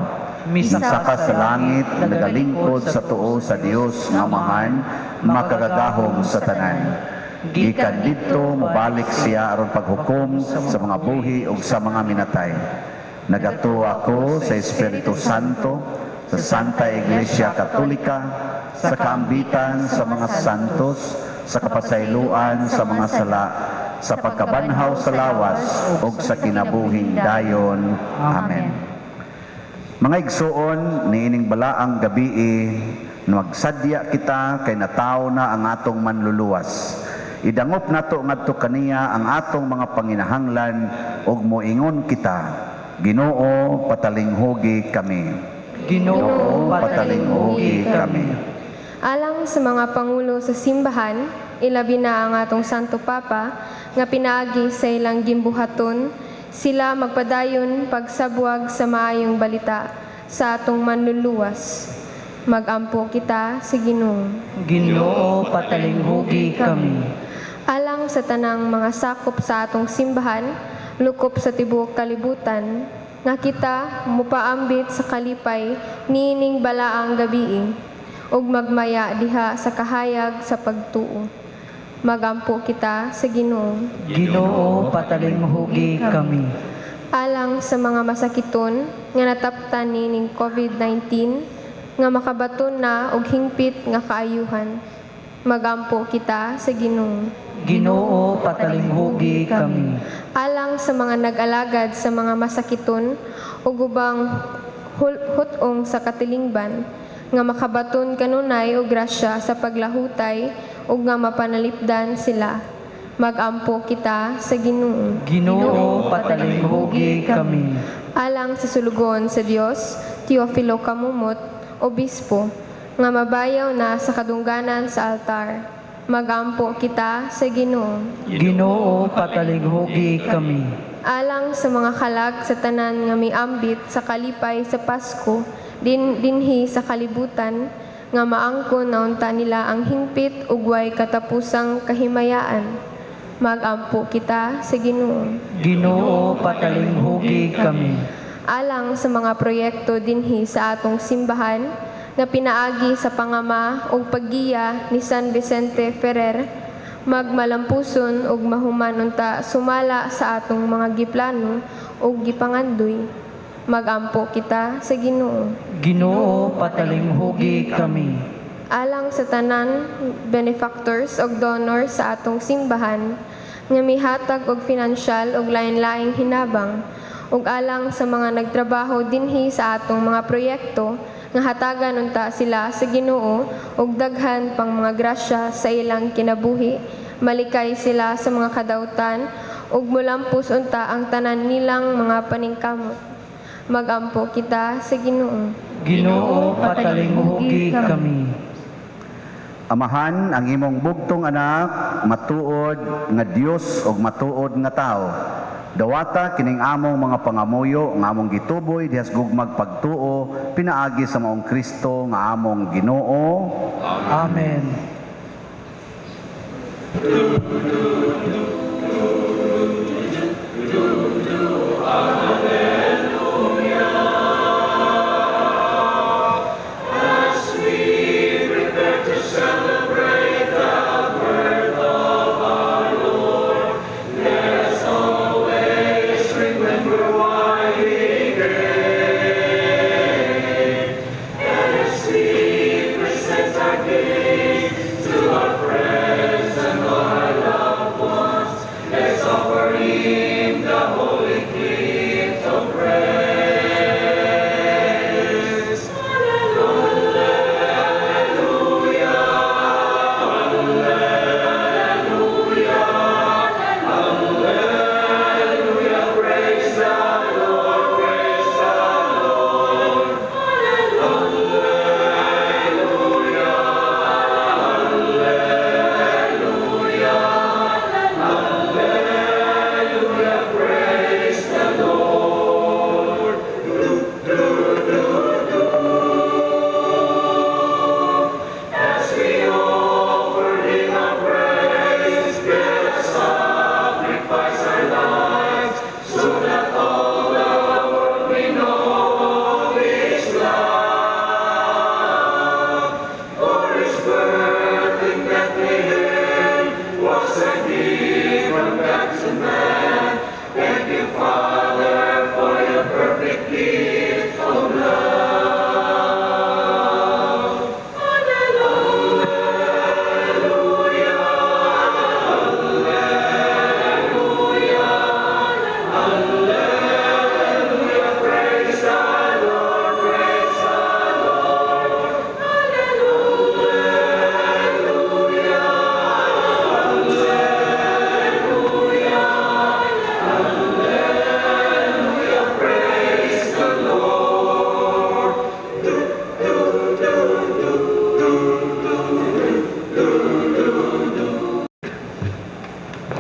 Speaker 1: misaka sa langit, nagalingkod sa tuo sa Dios nga Amahan, makagagahom sa tanan. Gikan didto mobalik siya aron paghukom sa mga buhi ug sa mga minatay. Nagatuo ako sa Espiritu Santo, sa Santa Iglesia Katolika, sa kaambitan sa mga santos, sa kapasayloan sa mga sala, sa pagkabanhaw sa lawas ug sa kinabuhing dayon. Amen. Mga igsuon, niining balaang gabii, magsadya kita kay natawo na ang atong manluluwas. Idangop nato ngadto kaniya ang atong mga panginahanglan ug moingon kita, Ginoo, patalinghugi kami.
Speaker 2: Ginoo,
Speaker 1: patalinghugi kami.
Speaker 6: Alang sa mga pangulo sa simbahan, ilabi na ang atong Santo Papa, nga pinaagi sa ilang gimbuhaton, sila magpadayon pagsabwag sa maayong balita sa atong manluluwas. Magampo kita sa Ginoo.
Speaker 2: Ginoo, patalinghugi kami.
Speaker 6: Alang sa tanang mga sakop sa atong simbahan, lukop sa tibuok kalibutan, nga kita mupaambit sa kalipay niining balaang gabii, ug magmaya diha sa kahayag sa pagtuo. Magampo kita sa Ginoo.
Speaker 2: Ginoo, patalinghugi kami.
Speaker 6: Alang sa mga masakiton nga nataptan niining COVID-19, nga makabaton na og hingpit nga kaayuhan. Magampo kita sa Ginoo.
Speaker 2: Ginoo, patalinghugi kami.
Speaker 6: Alang sa mga nag-alagad sa mga masakiton ug ubang hutong sa katilingban, nga makabaton kanunay og grasya sa paglahutay ug nga mapanalipdan sila. Magampo kita sa Ginoo.
Speaker 2: Ginoo, patalinghugi kami.
Speaker 6: Alang sa sulugon sa Dios, Teofilo Camomot, Obispo, nga mabayaw na sa kadungganan sa altar. Magampo kita sa Ginoo.
Speaker 2: Ginoo, patalinghugi kami.
Speaker 6: Alang sa mga kalag sa tanan nga miambit sa kalipay sa Pasko, dinhi sa kalibutan, nga maangkon na unta nila ang hingpit ug way katapusang kahimayaan. Magampo kita sa Ginoo.
Speaker 2: Ginoo, patalinghugi kami.
Speaker 6: Alang sa mga proyekto dinhi sa atong simbahan, nga pinaagi sa pangama ug paggiya ni San Vicente Ferrer, magmalampuson ug mahuman unta sumala sa atong mga giplano ug gipangandoy. Magampo kita sa Ginoo.
Speaker 2: Ginoo, patalinghugi kami.
Speaker 6: Alang sa tanan benefactors ug donors sa atong simbahan, nga mihatag og finansyal ug lain-laing hinabang, ug alang sa mga nagtrabaho dinhi sa atong mga proyekto, nga hatagan unta sila sa Ginoo ug daghan pang mga grasya sa ilang kinabuhi, malikay sila sa mga kadautan ug mulampos unta ang tanan nilang mga paningkamot. Magampo kita sa Ginoo.
Speaker 2: Ginoo, patalingugi kami.
Speaker 1: Amahan, ang imong bugtong anak, matuod nga Dios ug matuod nga tao. Dawata kining among mga pangamuyo nga among gituboy dihas gugmag pagtuo pinaagi sa maong Kristo nga among Ginoo.
Speaker 2: Amen.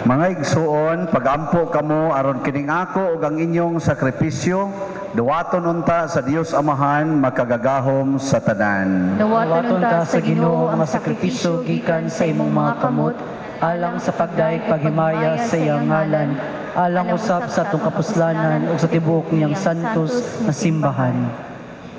Speaker 1: Mga igsuon, pagampo kamo aron kining ako ug ang inyong sakripisyo duwaton unta sa Dios Amahan makagagahom sa tanan.
Speaker 4: Dawaton
Speaker 2: Dawaton
Speaker 4: ta
Speaker 2: ta
Speaker 4: sa Ginoo ang sakripisyo gikan sa imong mga kamot
Speaker 2: alang sa pagdayeg paghimaya sa iyang ngalan, alang usab sa atong kapuslanan ug sa tibuok niyang santos na simbahan.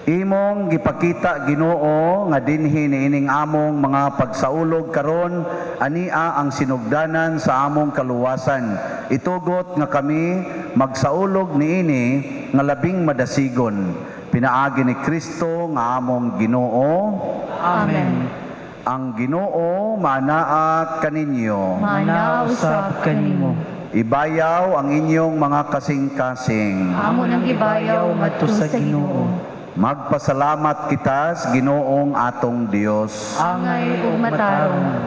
Speaker 1: Imong gipakita, Ginoo, nga dinhi niining among mga pagsaulog karon ania ang sinugdanan sa among kaluwasan. Itugot nga kami magsaulog niini nga labing madasigon pinaagi ni Kristo nga among Ginoo.
Speaker 2: Amen.
Speaker 1: Ang Ginoo manaa kaninyo.
Speaker 2: Manaa usab kanimo.
Speaker 1: Ibayaw ang inyong mga kasing-kasing.
Speaker 4: Amo nang gibayaw
Speaker 2: ngadto sa Ginoo.
Speaker 1: Magpasalamat kita sa Ginoong atong Dios.
Speaker 4: Angay ug matarong.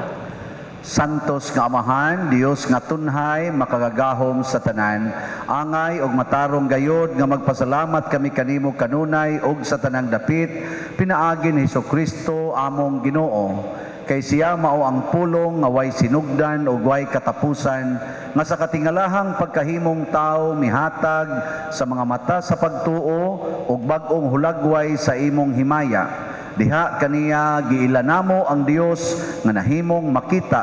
Speaker 1: Santos nga Amahan, Dios nga tunhay, makagagahom sa tanan. Angay og matarong gayod nga magpasalamat kami kanimo kanunay og sa tanang dapit, pinaagi ni Kristo among Ginoo. Kay siya mao ang pulong nga way sinugdan ug way katapusan, nga sa katingalahang pagkahimong tao mihatag sa mga mata sa pagtuo ug bag-ong hulagway sa imong himaya. Diha kaniya giila namo ang Dios nga nahimong makita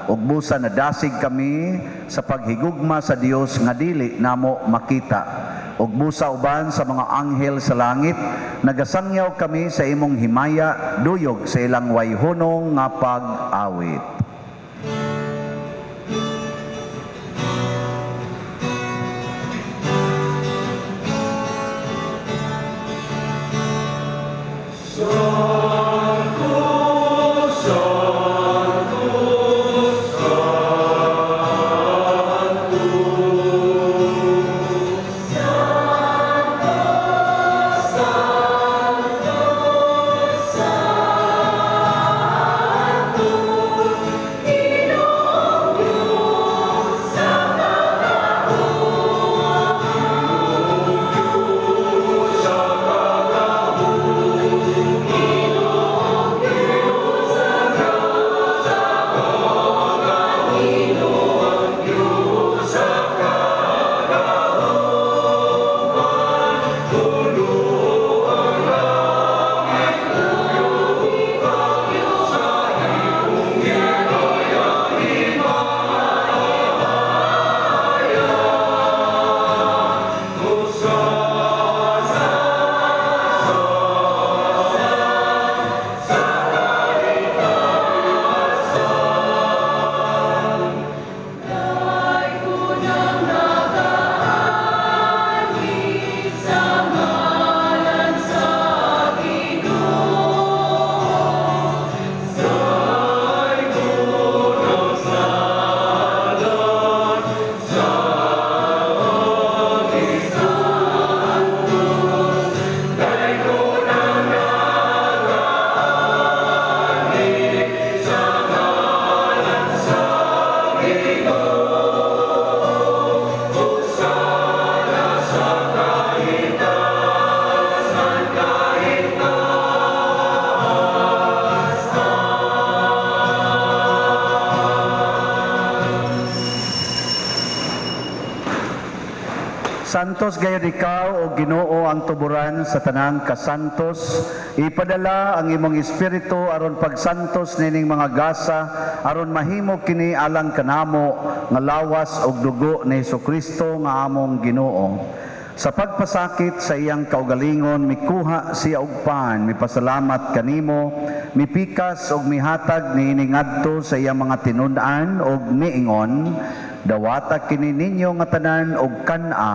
Speaker 1: ug busa nadasig kami sa paghigugma sa Dios nga dili namo makita. Ug busa uban sa mga anghel sa langit nagasangyaw kami sa imong himaya duyog sa ilang wayhunong nga pag-awit.
Speaker 3: Santo,
Speaker 1: Santos gayud ikaw, O Ginoo, ang tuburan sa tanang kasantos. Ipadala ang imong espiritu aron pagsantos nining mga gasa, aron mahimo kini alang kanamo nga lawas ug dugo ni Hesukristo nga among Ginoo. Sa pagpasakit sa iyang kaugalingon, mikuha siya og pan, mipasalamat kanimo, mipikas og mihatag niini ngadto sa iyang mga tinun-an og miingon, "Dawata kini ninyo nga tanan og kan-a,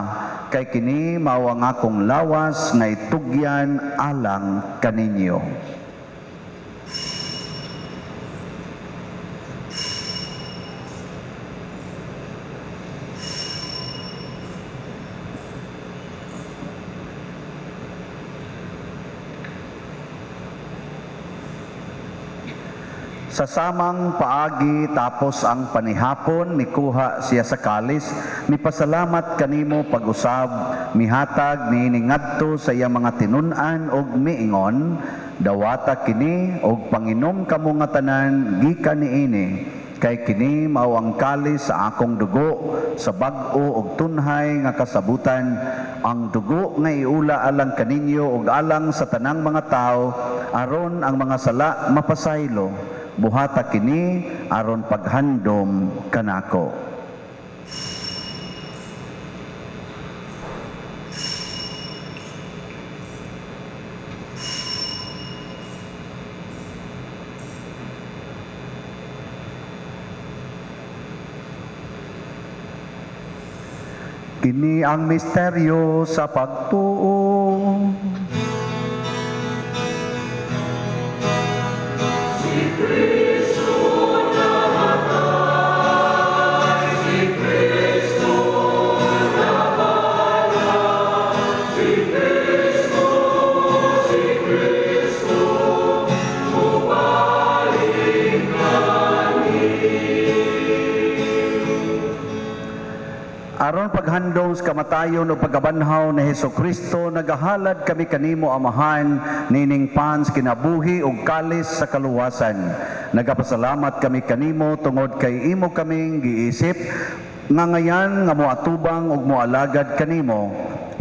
Speaker 1: kay kini mao ang akong lawas nga itugyan alang kaninyo." Sa samang paagi tapos ang panihapon, mikuha siya sa kalis, mipasalamat kanimo pag-usab, mihatag niini ngadto sa iyang mga tinun-an og miingon, "Dawata kini og panginom kamo nga tanan gikan niini, kay kini mao ang kalis sa akong dugo sa bag-o og tunhay nga kasabutan, ang dugo nga iula alang kaninyo ug alang sa tanang mga tawo aron ang mga sala mapasaylo. Buhata kini aron paghandom kanako." Kini ang misteryo sa pagtuo. Aron paghandom sa kamatayon o pagkabanhaw ni Hesukristo, nagahalad kami kanimo, Amahan, nining pan sa kinabuhi ug kalis sa kaluwasan. Nagapasalamat kami kanimo tungod kay imo kaming giisip nga ngayan nga moatubang ug moalagad kanimo.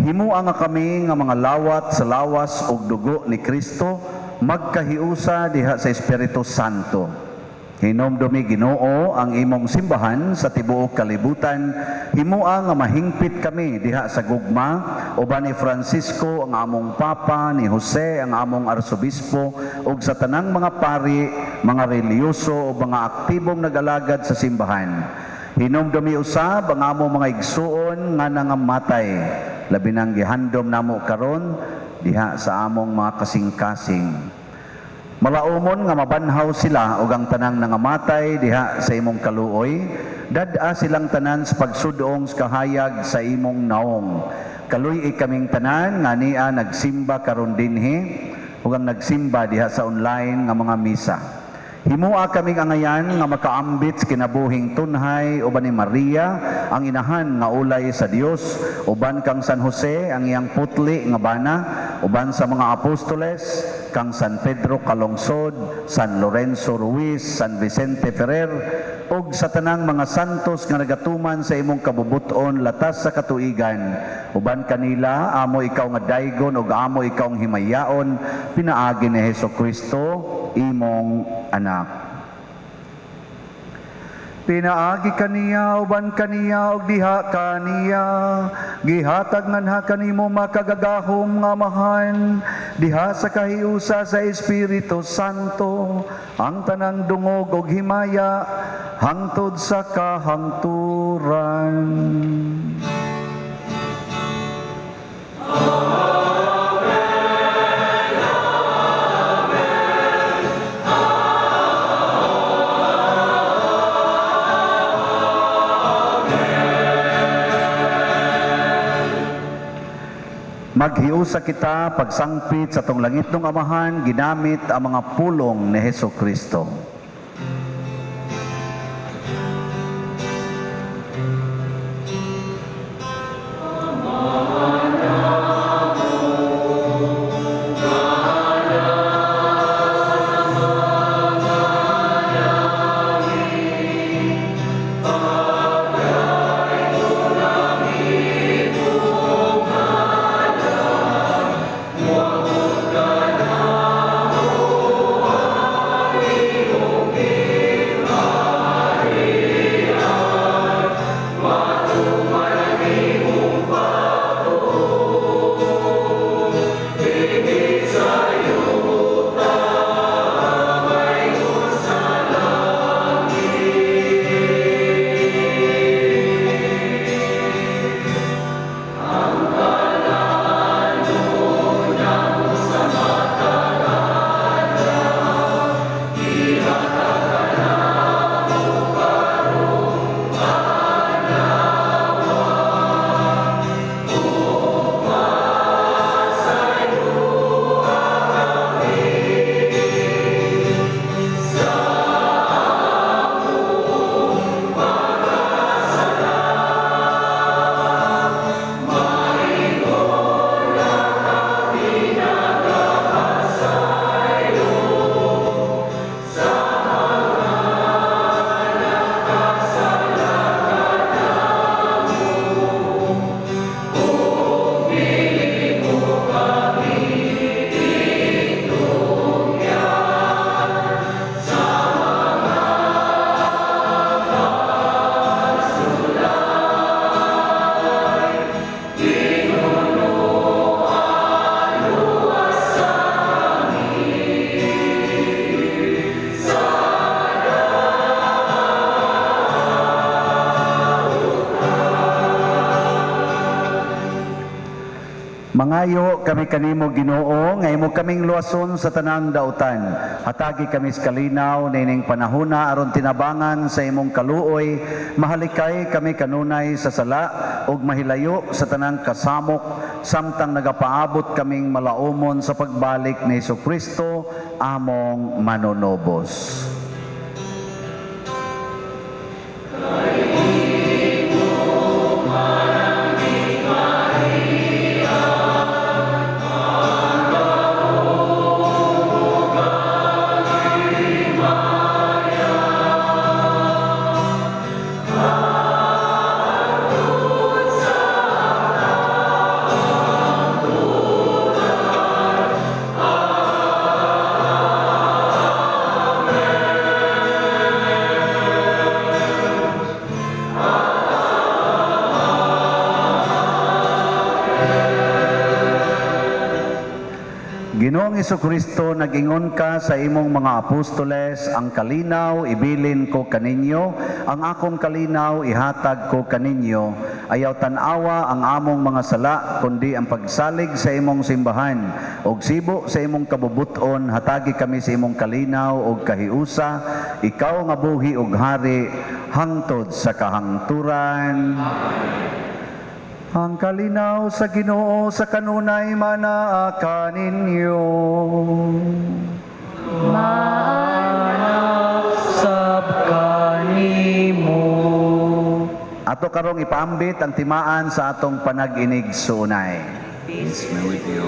Speaker 1: Himua nga kami nga mga lawat sa lawas ug dugo ni Kristo magkahiusa diha sa Espiritu Santo. Hinomdumi, Ginoo, ang imong simbahan sa tibuok kalibutan. Himua nga mahingpit kami diha sa gugma uban ni Francisco ang among Papa, ni Jose ang among Arsobispo, ug sa tanang mga pari, mga relihiyoso ug mga aktibong nagalagad sa simbahan. Hinomdumi usab ang among mga igsuon nga nangamatay, labi nang gihandom namo karon diha sa among mga kasing-kasing. Malaumon nga mabanhaw sila ug ang tanang nangamatay diha sa imong kaluoy, dad-a silang tanan sa pagsudong sa kahayag sa imong naong. Kaluy-i kaming tanan nga nia nagsimba karon dinhi ug ang nagsimba diha sa online nga mga misa. Himua kaming angayan nga makaambit sa kinabuhing tunhay uban ni Maria ang inahan nga ulay sa Dios, uban kang San Jose ang iyang putli nga bana, uban sa mga apostoles kang San Pedro Calungsod, San Lorenzo Ruiz, San Vicente Ferrer, ug sa tanang mga santos nga nagatuman sa imong kabubut-on latas sa katuigan. Uban kanila amo ikaw nga daygon ug amo ikaw ang himayaon pinaagi ni Hesukristo imong anak. Pinaagi kaniya, uban kaniya, ug diha kaniya, gihatag nganha kanimo makagagahom nga Amahan, diha sa kahiusa sa Espiritu Santo, ang tanang dungog ug himaya hangtod sa kahangturan. Maghiusa kita pagsangpit sa atong langitnong Amahan ginamit ang mga pulong ni Hesukristo. Mangayo kami kanimo, Ginoo, nga imo kaming luwason sa tanang dautan. Hatagi kami sa kalinaw nining panahona aron tinabangan sa imong kaluoy, mahalikay kami kanunay sa sala ug mahilayo sa tanang kasamok samtang nagapaabot kaming malaumon sa pagbalik ni Hesukristo among manunobos. Ginoong Hesukristo, nag-ingon ka sa imong mga apostoles, ang kalinaw ibilin ko kaninyo, ang akong kalinaw ihatag ko kaninyo. Ayaw tan-awa ang among mga sala, kundi ang pagsalig sa imong simbahan. Og sibo sa imong kabubuton, hatagi kami sa imong kalinaw og kahiusa, ikaw nga buhi og hari, hangtod sa kahangturan. Ang kalinaw sa Ginoo sa kanunay manaa kaninyo.
Speaker 2: Sab kanimo.
Speaker 1: Ato karong ipaambit ang timaan sa atong panag-inig suunay. Peace be with you.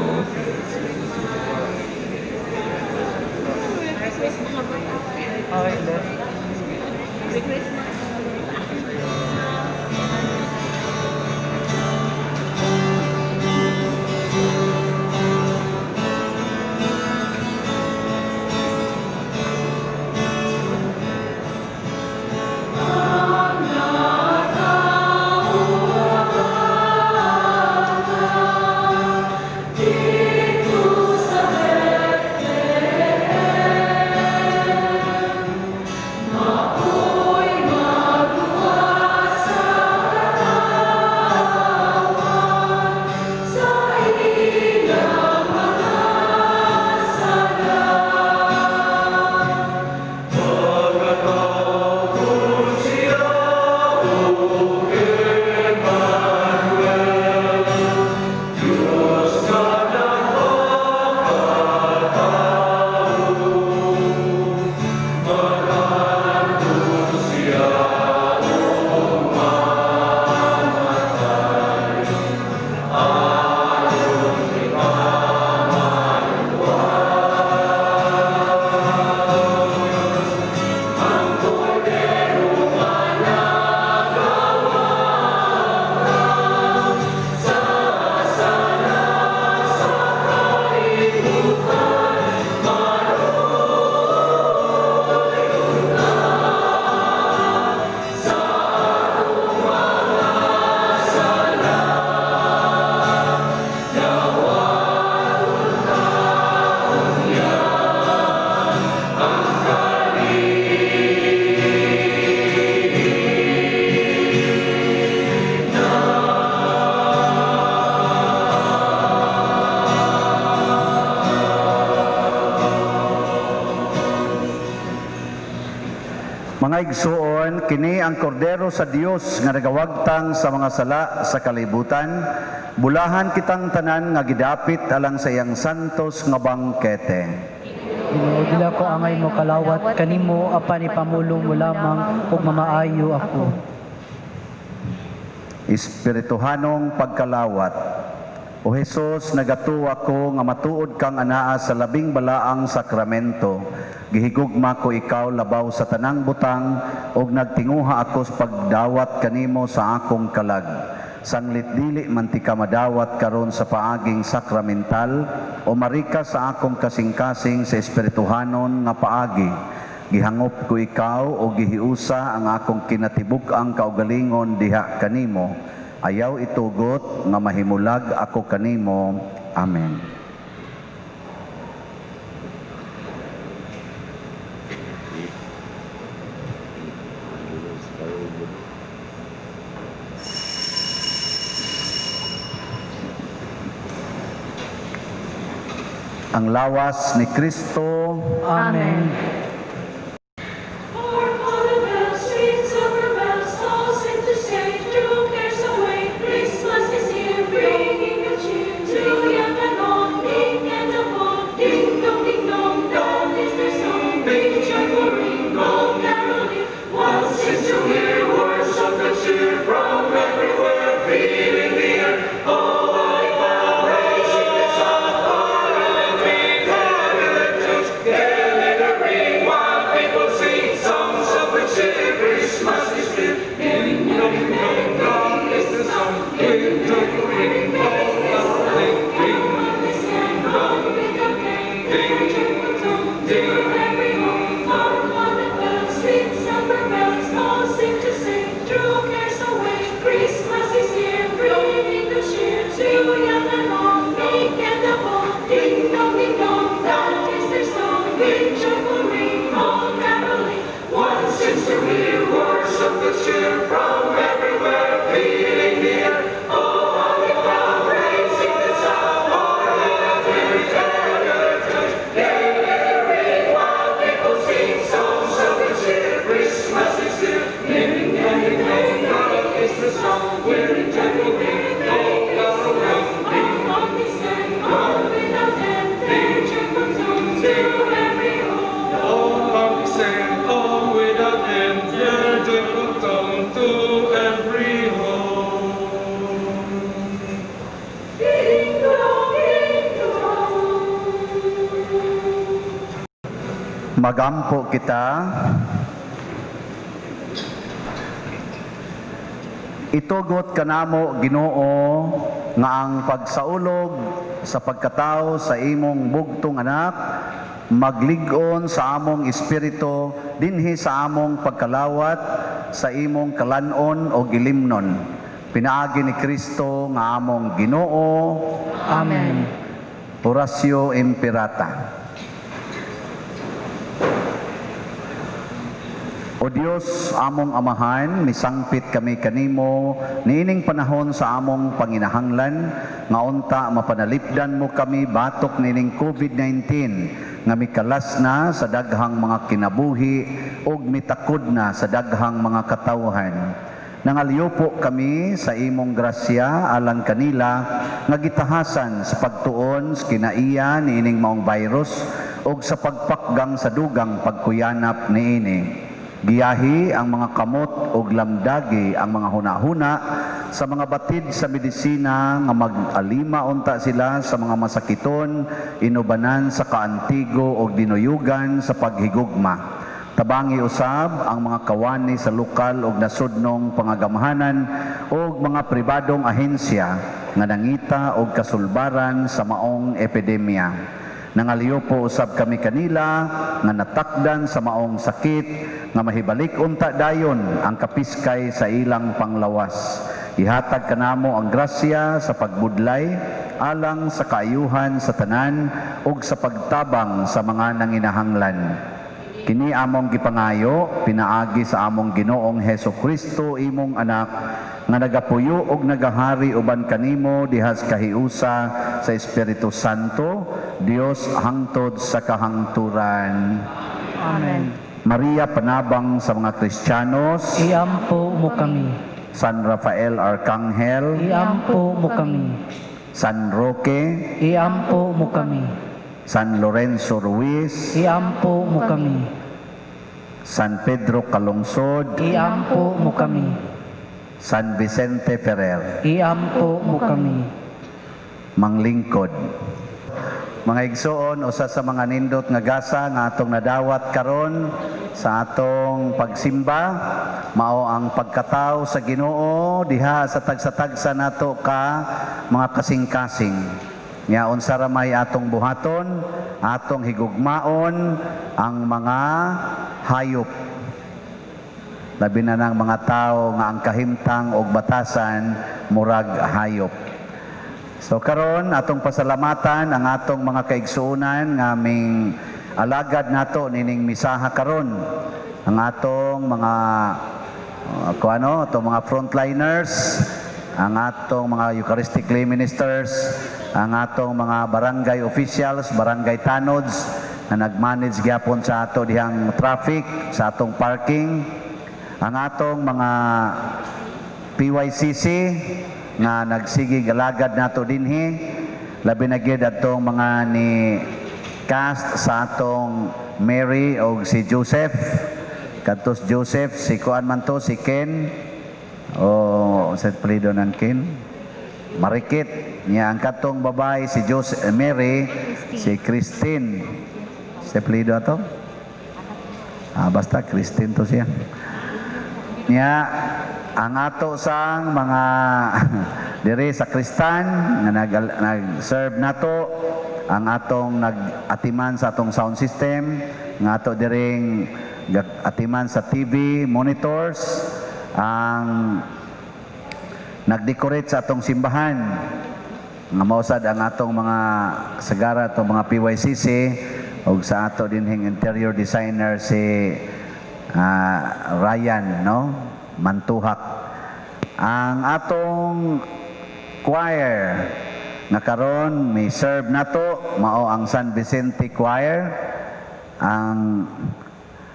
Speaker 1: Mga igsuon, kini ang kordero sa Dios nga nagawagtang sa mga sala sa kalibutan. Bulahan kitang tanan nga gidapit alang sa iyang santos nga bangkete.
Speaker 2: Ginoo, dili ko angay mo kalawat kanimo apan ipamulong mo lamang ug mamaayo ako.
Speaker 1: Espirituhanong pagkalawat. O Hesus, nagatuwa ko nga matuod kang anaa sa labing balaang sakramento. Gihigugma ko ikaw labaw sa tanang butang ug nagtinguha ako sa pagdawat kanimo sa akong kalag. Sanglit dili man ti ka madawat karon sa paaging sakramental o marika sa akong kasing-kasing sa espirituhanon nga paagi. Gihangop ko ikaw o gihiusa ang akong kinatibuk-ang kaugalingon diha kanimo. Ayaw itugot nga mahimulag ako kanimo. Amen. Ang lawas ni Kristo.
Speaker 2: Amen.
Speaker 4: Hark all the bells, sweet silver bells, all sing to say, true cares away. Christmas is here, bringing good cheer to young and old, meek and the bold. Ding dong, that is their song. Big joyful ring, all caroling.
Speaker 3: One seems to hear words of good cheer from everywhere, filling the air. Oh, holly bough, raising the sound, gaily ring, while people sing songs of good cheer. Christmas is here. Ding dong, ding dong is the song. Ding dong, ring, dong, ding, ding, dong, ding, ding.
Speaker 4: Every home, hark all the bells, sweet silver bells, all sing to sing, true cares away. Christmas is here, bringing good cheer to young and old, meek and the bold. Ding dong, that is their song. Big joyful ring, all caroling.
Speaker 3: One seems to hear words of good cheer from everywhere, filling the air. Oh, holly bough, raising the sound, gaily ring, while people sing songs of good cheer. Christmas is here. Ding dong, ding dong, is the song. We're joyful ring, all caroling.
Speaker 4: All descend, all without end, their cheerful tone to every home.
Speaker 3: All hark descend, all without end, their joyful tone to every home.
Speaker 4: Ding dong, ding dong.
Speaker 1: Magampo kita. Itugot kanamo, Ginoo, nga ang pagsaulog sa pagkatao sa imong bugtong anak maglig-on sa among espiritu dinhi sa among pagkalawat sa imong kalan-on o ilimnon pinaagi ni Kristo nga among Ginoo.
Speaker 2: Amen.
Speaker 1: Oratio Imperata. O Dios, among Amahan, misangpit kami kanimo niining panahon sa among panginahanglan nga unta mapanalipdan mo kami batok niining COVID-19 nga mikalas na sa daghang mga kinabuhi ug mitakod na sa daghang mga katawhan. Nangalyupo kami sa imong grasya alang kanila nga gitahasan sa pagtuon sa kinaiya niining maong virus ug sa pagpakgang sa dugang pagkuyanap niini. Giyahi ang mga kamot ug lamdagi ang mga hunahuna sa mga batid sa medisina nga mag-alima unta sila sa mga masakiton, inubanan sa kaantigo ug dinuyugan sa paghigugma. Tabangi usab ang mga kawani sa lokal ug nasudnong pangagamhanan ug mga pribadong ahensya nga nangita og kasulbaran sa maong epidemya. Nangalyupo usab kami kanila nga natakdan sa maong sakit nga mahibalik unta dayon ang kapiskay sa ilang panglawas. Ihatag kanamo ang grasya sa pagbudlay alang sa kaayuhan sa tanan ug sa pagtabang sa mga nanginahanglan. Kini among gipangayo pinaagi sa among Ginoong Heso Kristo, imong anak, nga nagapuyo og nagahari uban kanimo diha sa kahiusa sa Espiritu Santo, Dios, hangtod sa kahangturan.
Speaker 2: Amen.
Speaker 1: Maria, panabang sa mga Kristiyanos,
Speaker 2: Iampo mo kami.
Speaker 1: San Rafael Arcangel,
Speaker 2: Iampo mo kami.
Speaker 1: San Roque,
Speaker 2: Iampo mo kami.
Speaker 1: San Lorenzo Ruiz,
Speaker 2: Iampo mo kami.
Speaker 1: San Pedro Calungsod,
Speaker 2: Iampo mo kami.
Speaker 1: San Vicente Ferrer.
Speaker 2: Iampo mo kami.
Speaker 1: Manglingkod. Mga igsoon, usa sa mga nindot nga gasa nga atong nadawat karon sa atong pagsimba, mao ang pagkatawo sa Ginoo diha sa tagsa-tagsa nato ka mga kasing-kasing. Nya unsa ra may atong buhaton, atong higugmaon ang mga hayop. Labi na ng mga tao nga ang kahimtang og batasan murag hayop. So karon atong pasalamatan ang atong mga kaigsuonan nga aming alagad nato nining misaha karon. Ang atong mga kuano, atong mga frontliners, ang atong mga Eucharistic lay ministers, Ang atong mga barangay officials, barangay tanods na nag-manage gyapon sa ato dihang traffic, sa atong parking, ang atong mga PYCC nga nagsige galagad nato dinhi, labi na gyud atong mga ni cast sa atong Mary og si Joseph. Kadtos Joseph, si kuan man to, si Ken o sa apelyido ng Ken Marikit niya. Ang katong babae, si Joseph, Mary, si Christine sa apelyido ato, basta Christine to siya niya. Ang ato sang mga diri sa Kristan nga nag-serve nato, ang atong nag-atiman sa atong sound system, nga ato diring atiman sa TV monitors, ang nag-decorate sa atong simbahan nga mausad ang atong mga sagara, atong mga PYCC, ug sa ato dinhing interior designer, si Ryan, no, Mantuhak. Ang atong choir nga karon may serve nato mao ang San Vicente Choir. Ang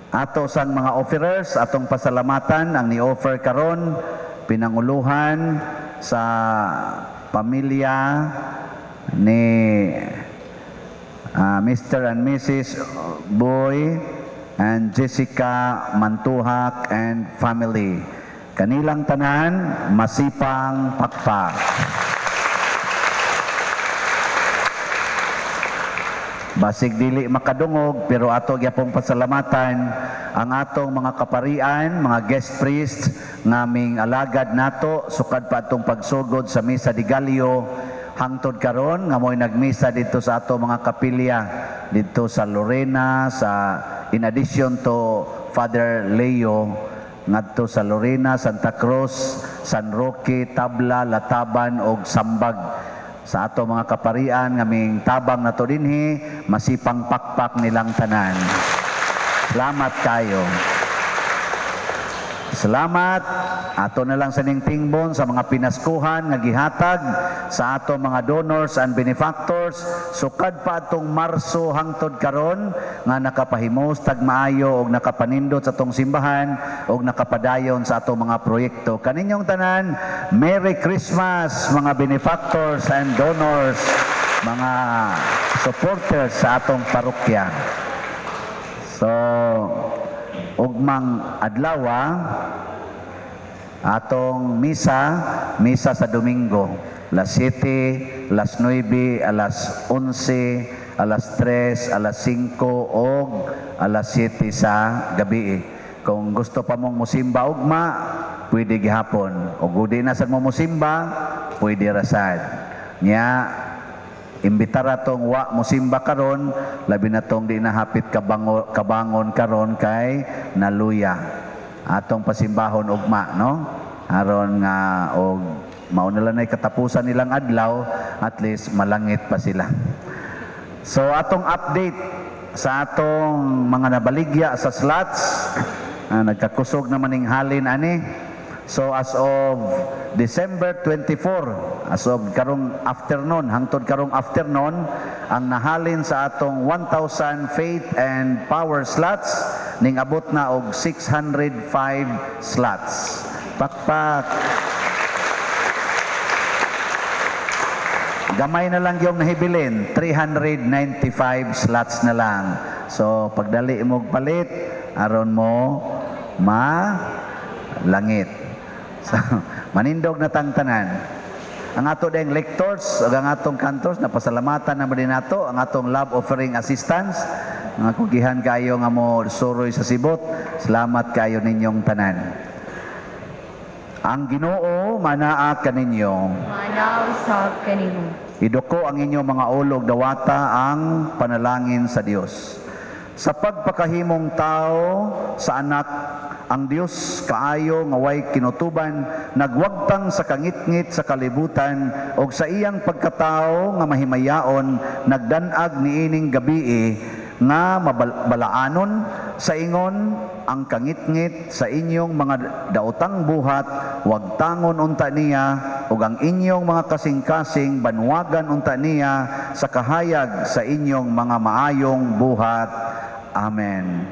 Speaker 1: ato sang mga offerers, atong pasalamatan ang ni-offer karon, pinanguluhan sa pamilya ni Mr. and Mrs. Boy and Jessica Mantuhak and family. Kanilang tanan, masipang pakpak. Basig dili makadungog, pero ato gyapong pasalamatan ang atong mga kaparian, mga guest priest nga ming alagad nato sukad pa atong pagsugod sa Misa de Gallo hangtod karon, nga mo'y nagmisa dito sa ato mga kapilya dito sa Lorena, sa in addition to Father Leo, ngadto sa Lorena, Santa Cruz, San Roque, Tabla, Lataban ug Sambag. Sa ato mga kaparian nga ming tabang nato dinhi, masipang pakpak nilang tanan. Salamat kayo. Salamat. Ato na lang sa ning tingbon sa mga pinaskuhan nga gihatag sa ato mga donors and benefactors sukad pa atong Marso hangtod karon, nga nakapahimos tag maayo og nakapanindot sa atong simbahan og nakapadayon sa atong mga proyekto. Kaninyong tanan, Merry Christmas, mga benefactors and donors, mga supporters sa atong parokya. So, ugmang adlaw atong misa, misa sa Domingo, alas 7, alas 9, alas 11, alas 3, alas 5 og alas 7 sa gabi. Kung gusto pa mong musimba ugma, pwede gihapon. O di na sad mo musimba, pwede rasad. Nya imbitara tong wa musimba karon, labi na tong di na hapit kabangon karon kay naluya. Atong pasimbahon ugma, no? Aron nga og mao na lang katapusan nilang adlaw, at least malangit pa sila. So atong update sa atong mga nabaligya sa slots, nagkakusog naman ning halin ani. So as of December 24, as of karong afternoon, hangtod karong afternoon, ang nahalin sa atong 1,000 faith and power slots ning abot na og 605 slots. Pakpak. Gamay na lang yung nahibilin, 395 slots na lang. So pagdali mo palit, aron mo ma langit. So, manindog na tangtanan. Ang ato ding lectors ug ang atong cantors, napasalamatan naman din nato ang atong love offering assistance. Mga kugihan kayo nga mo suroy sa sibot. Salamat kayo ninyong tanan. Ang Ginoo manaa kaninyo.
Speaker 5: Manaa usab kanimo.
Speaker 1: Iduko ang inyong mga ulog, dawata ang panalangin sa Dios. Sa pagpakahimong tao sa anak, ang Dios kaayo nga way kinutuban, nagwagtang sa kangitngit sa kalibutan, og sa iyang pagkatao nga mahimayaon, nagdan-ag niining gabii nga mabalaanon sa ingon ang kangitngit sa inyong mga daotang buhat, wagtangon unta niya ug ang inyong mga kasing-kasing banwagan unta niya sa kahayag sa inyong mga maayong buhat. Amen.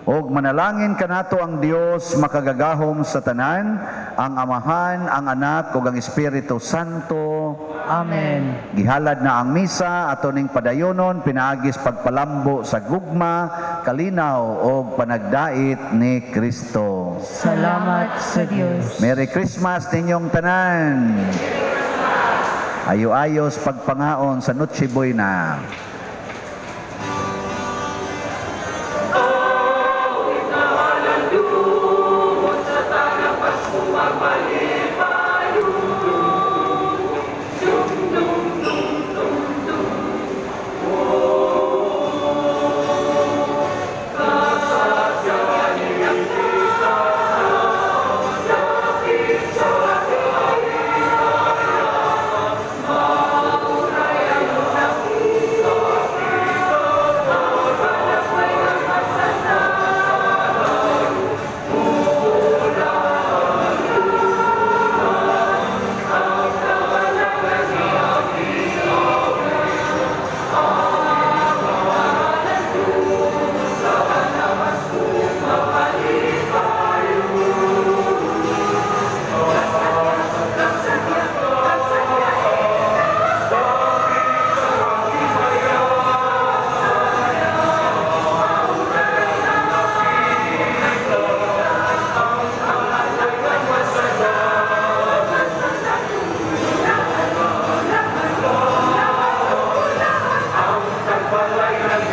Speaker 1: Og manalangin kanato ang Dios makagagahom sa tanan, ang Amahan, ang Anak ug ang Espiritu Santo.
Speaker 2: Amen.
Speaker 1: Gihalad na ang misa ato ning padayonon pinaagis pagpalambo sa gugma, kalinaw og panagdait ni Kristo.
Speaker 2: Salamat sa Dios.
Speaker 1: Merry Christmas ninyong tanan. Ayo-ayos pagpangaon sa Noche Buena.
Speaker 3: Ang tagbalay ng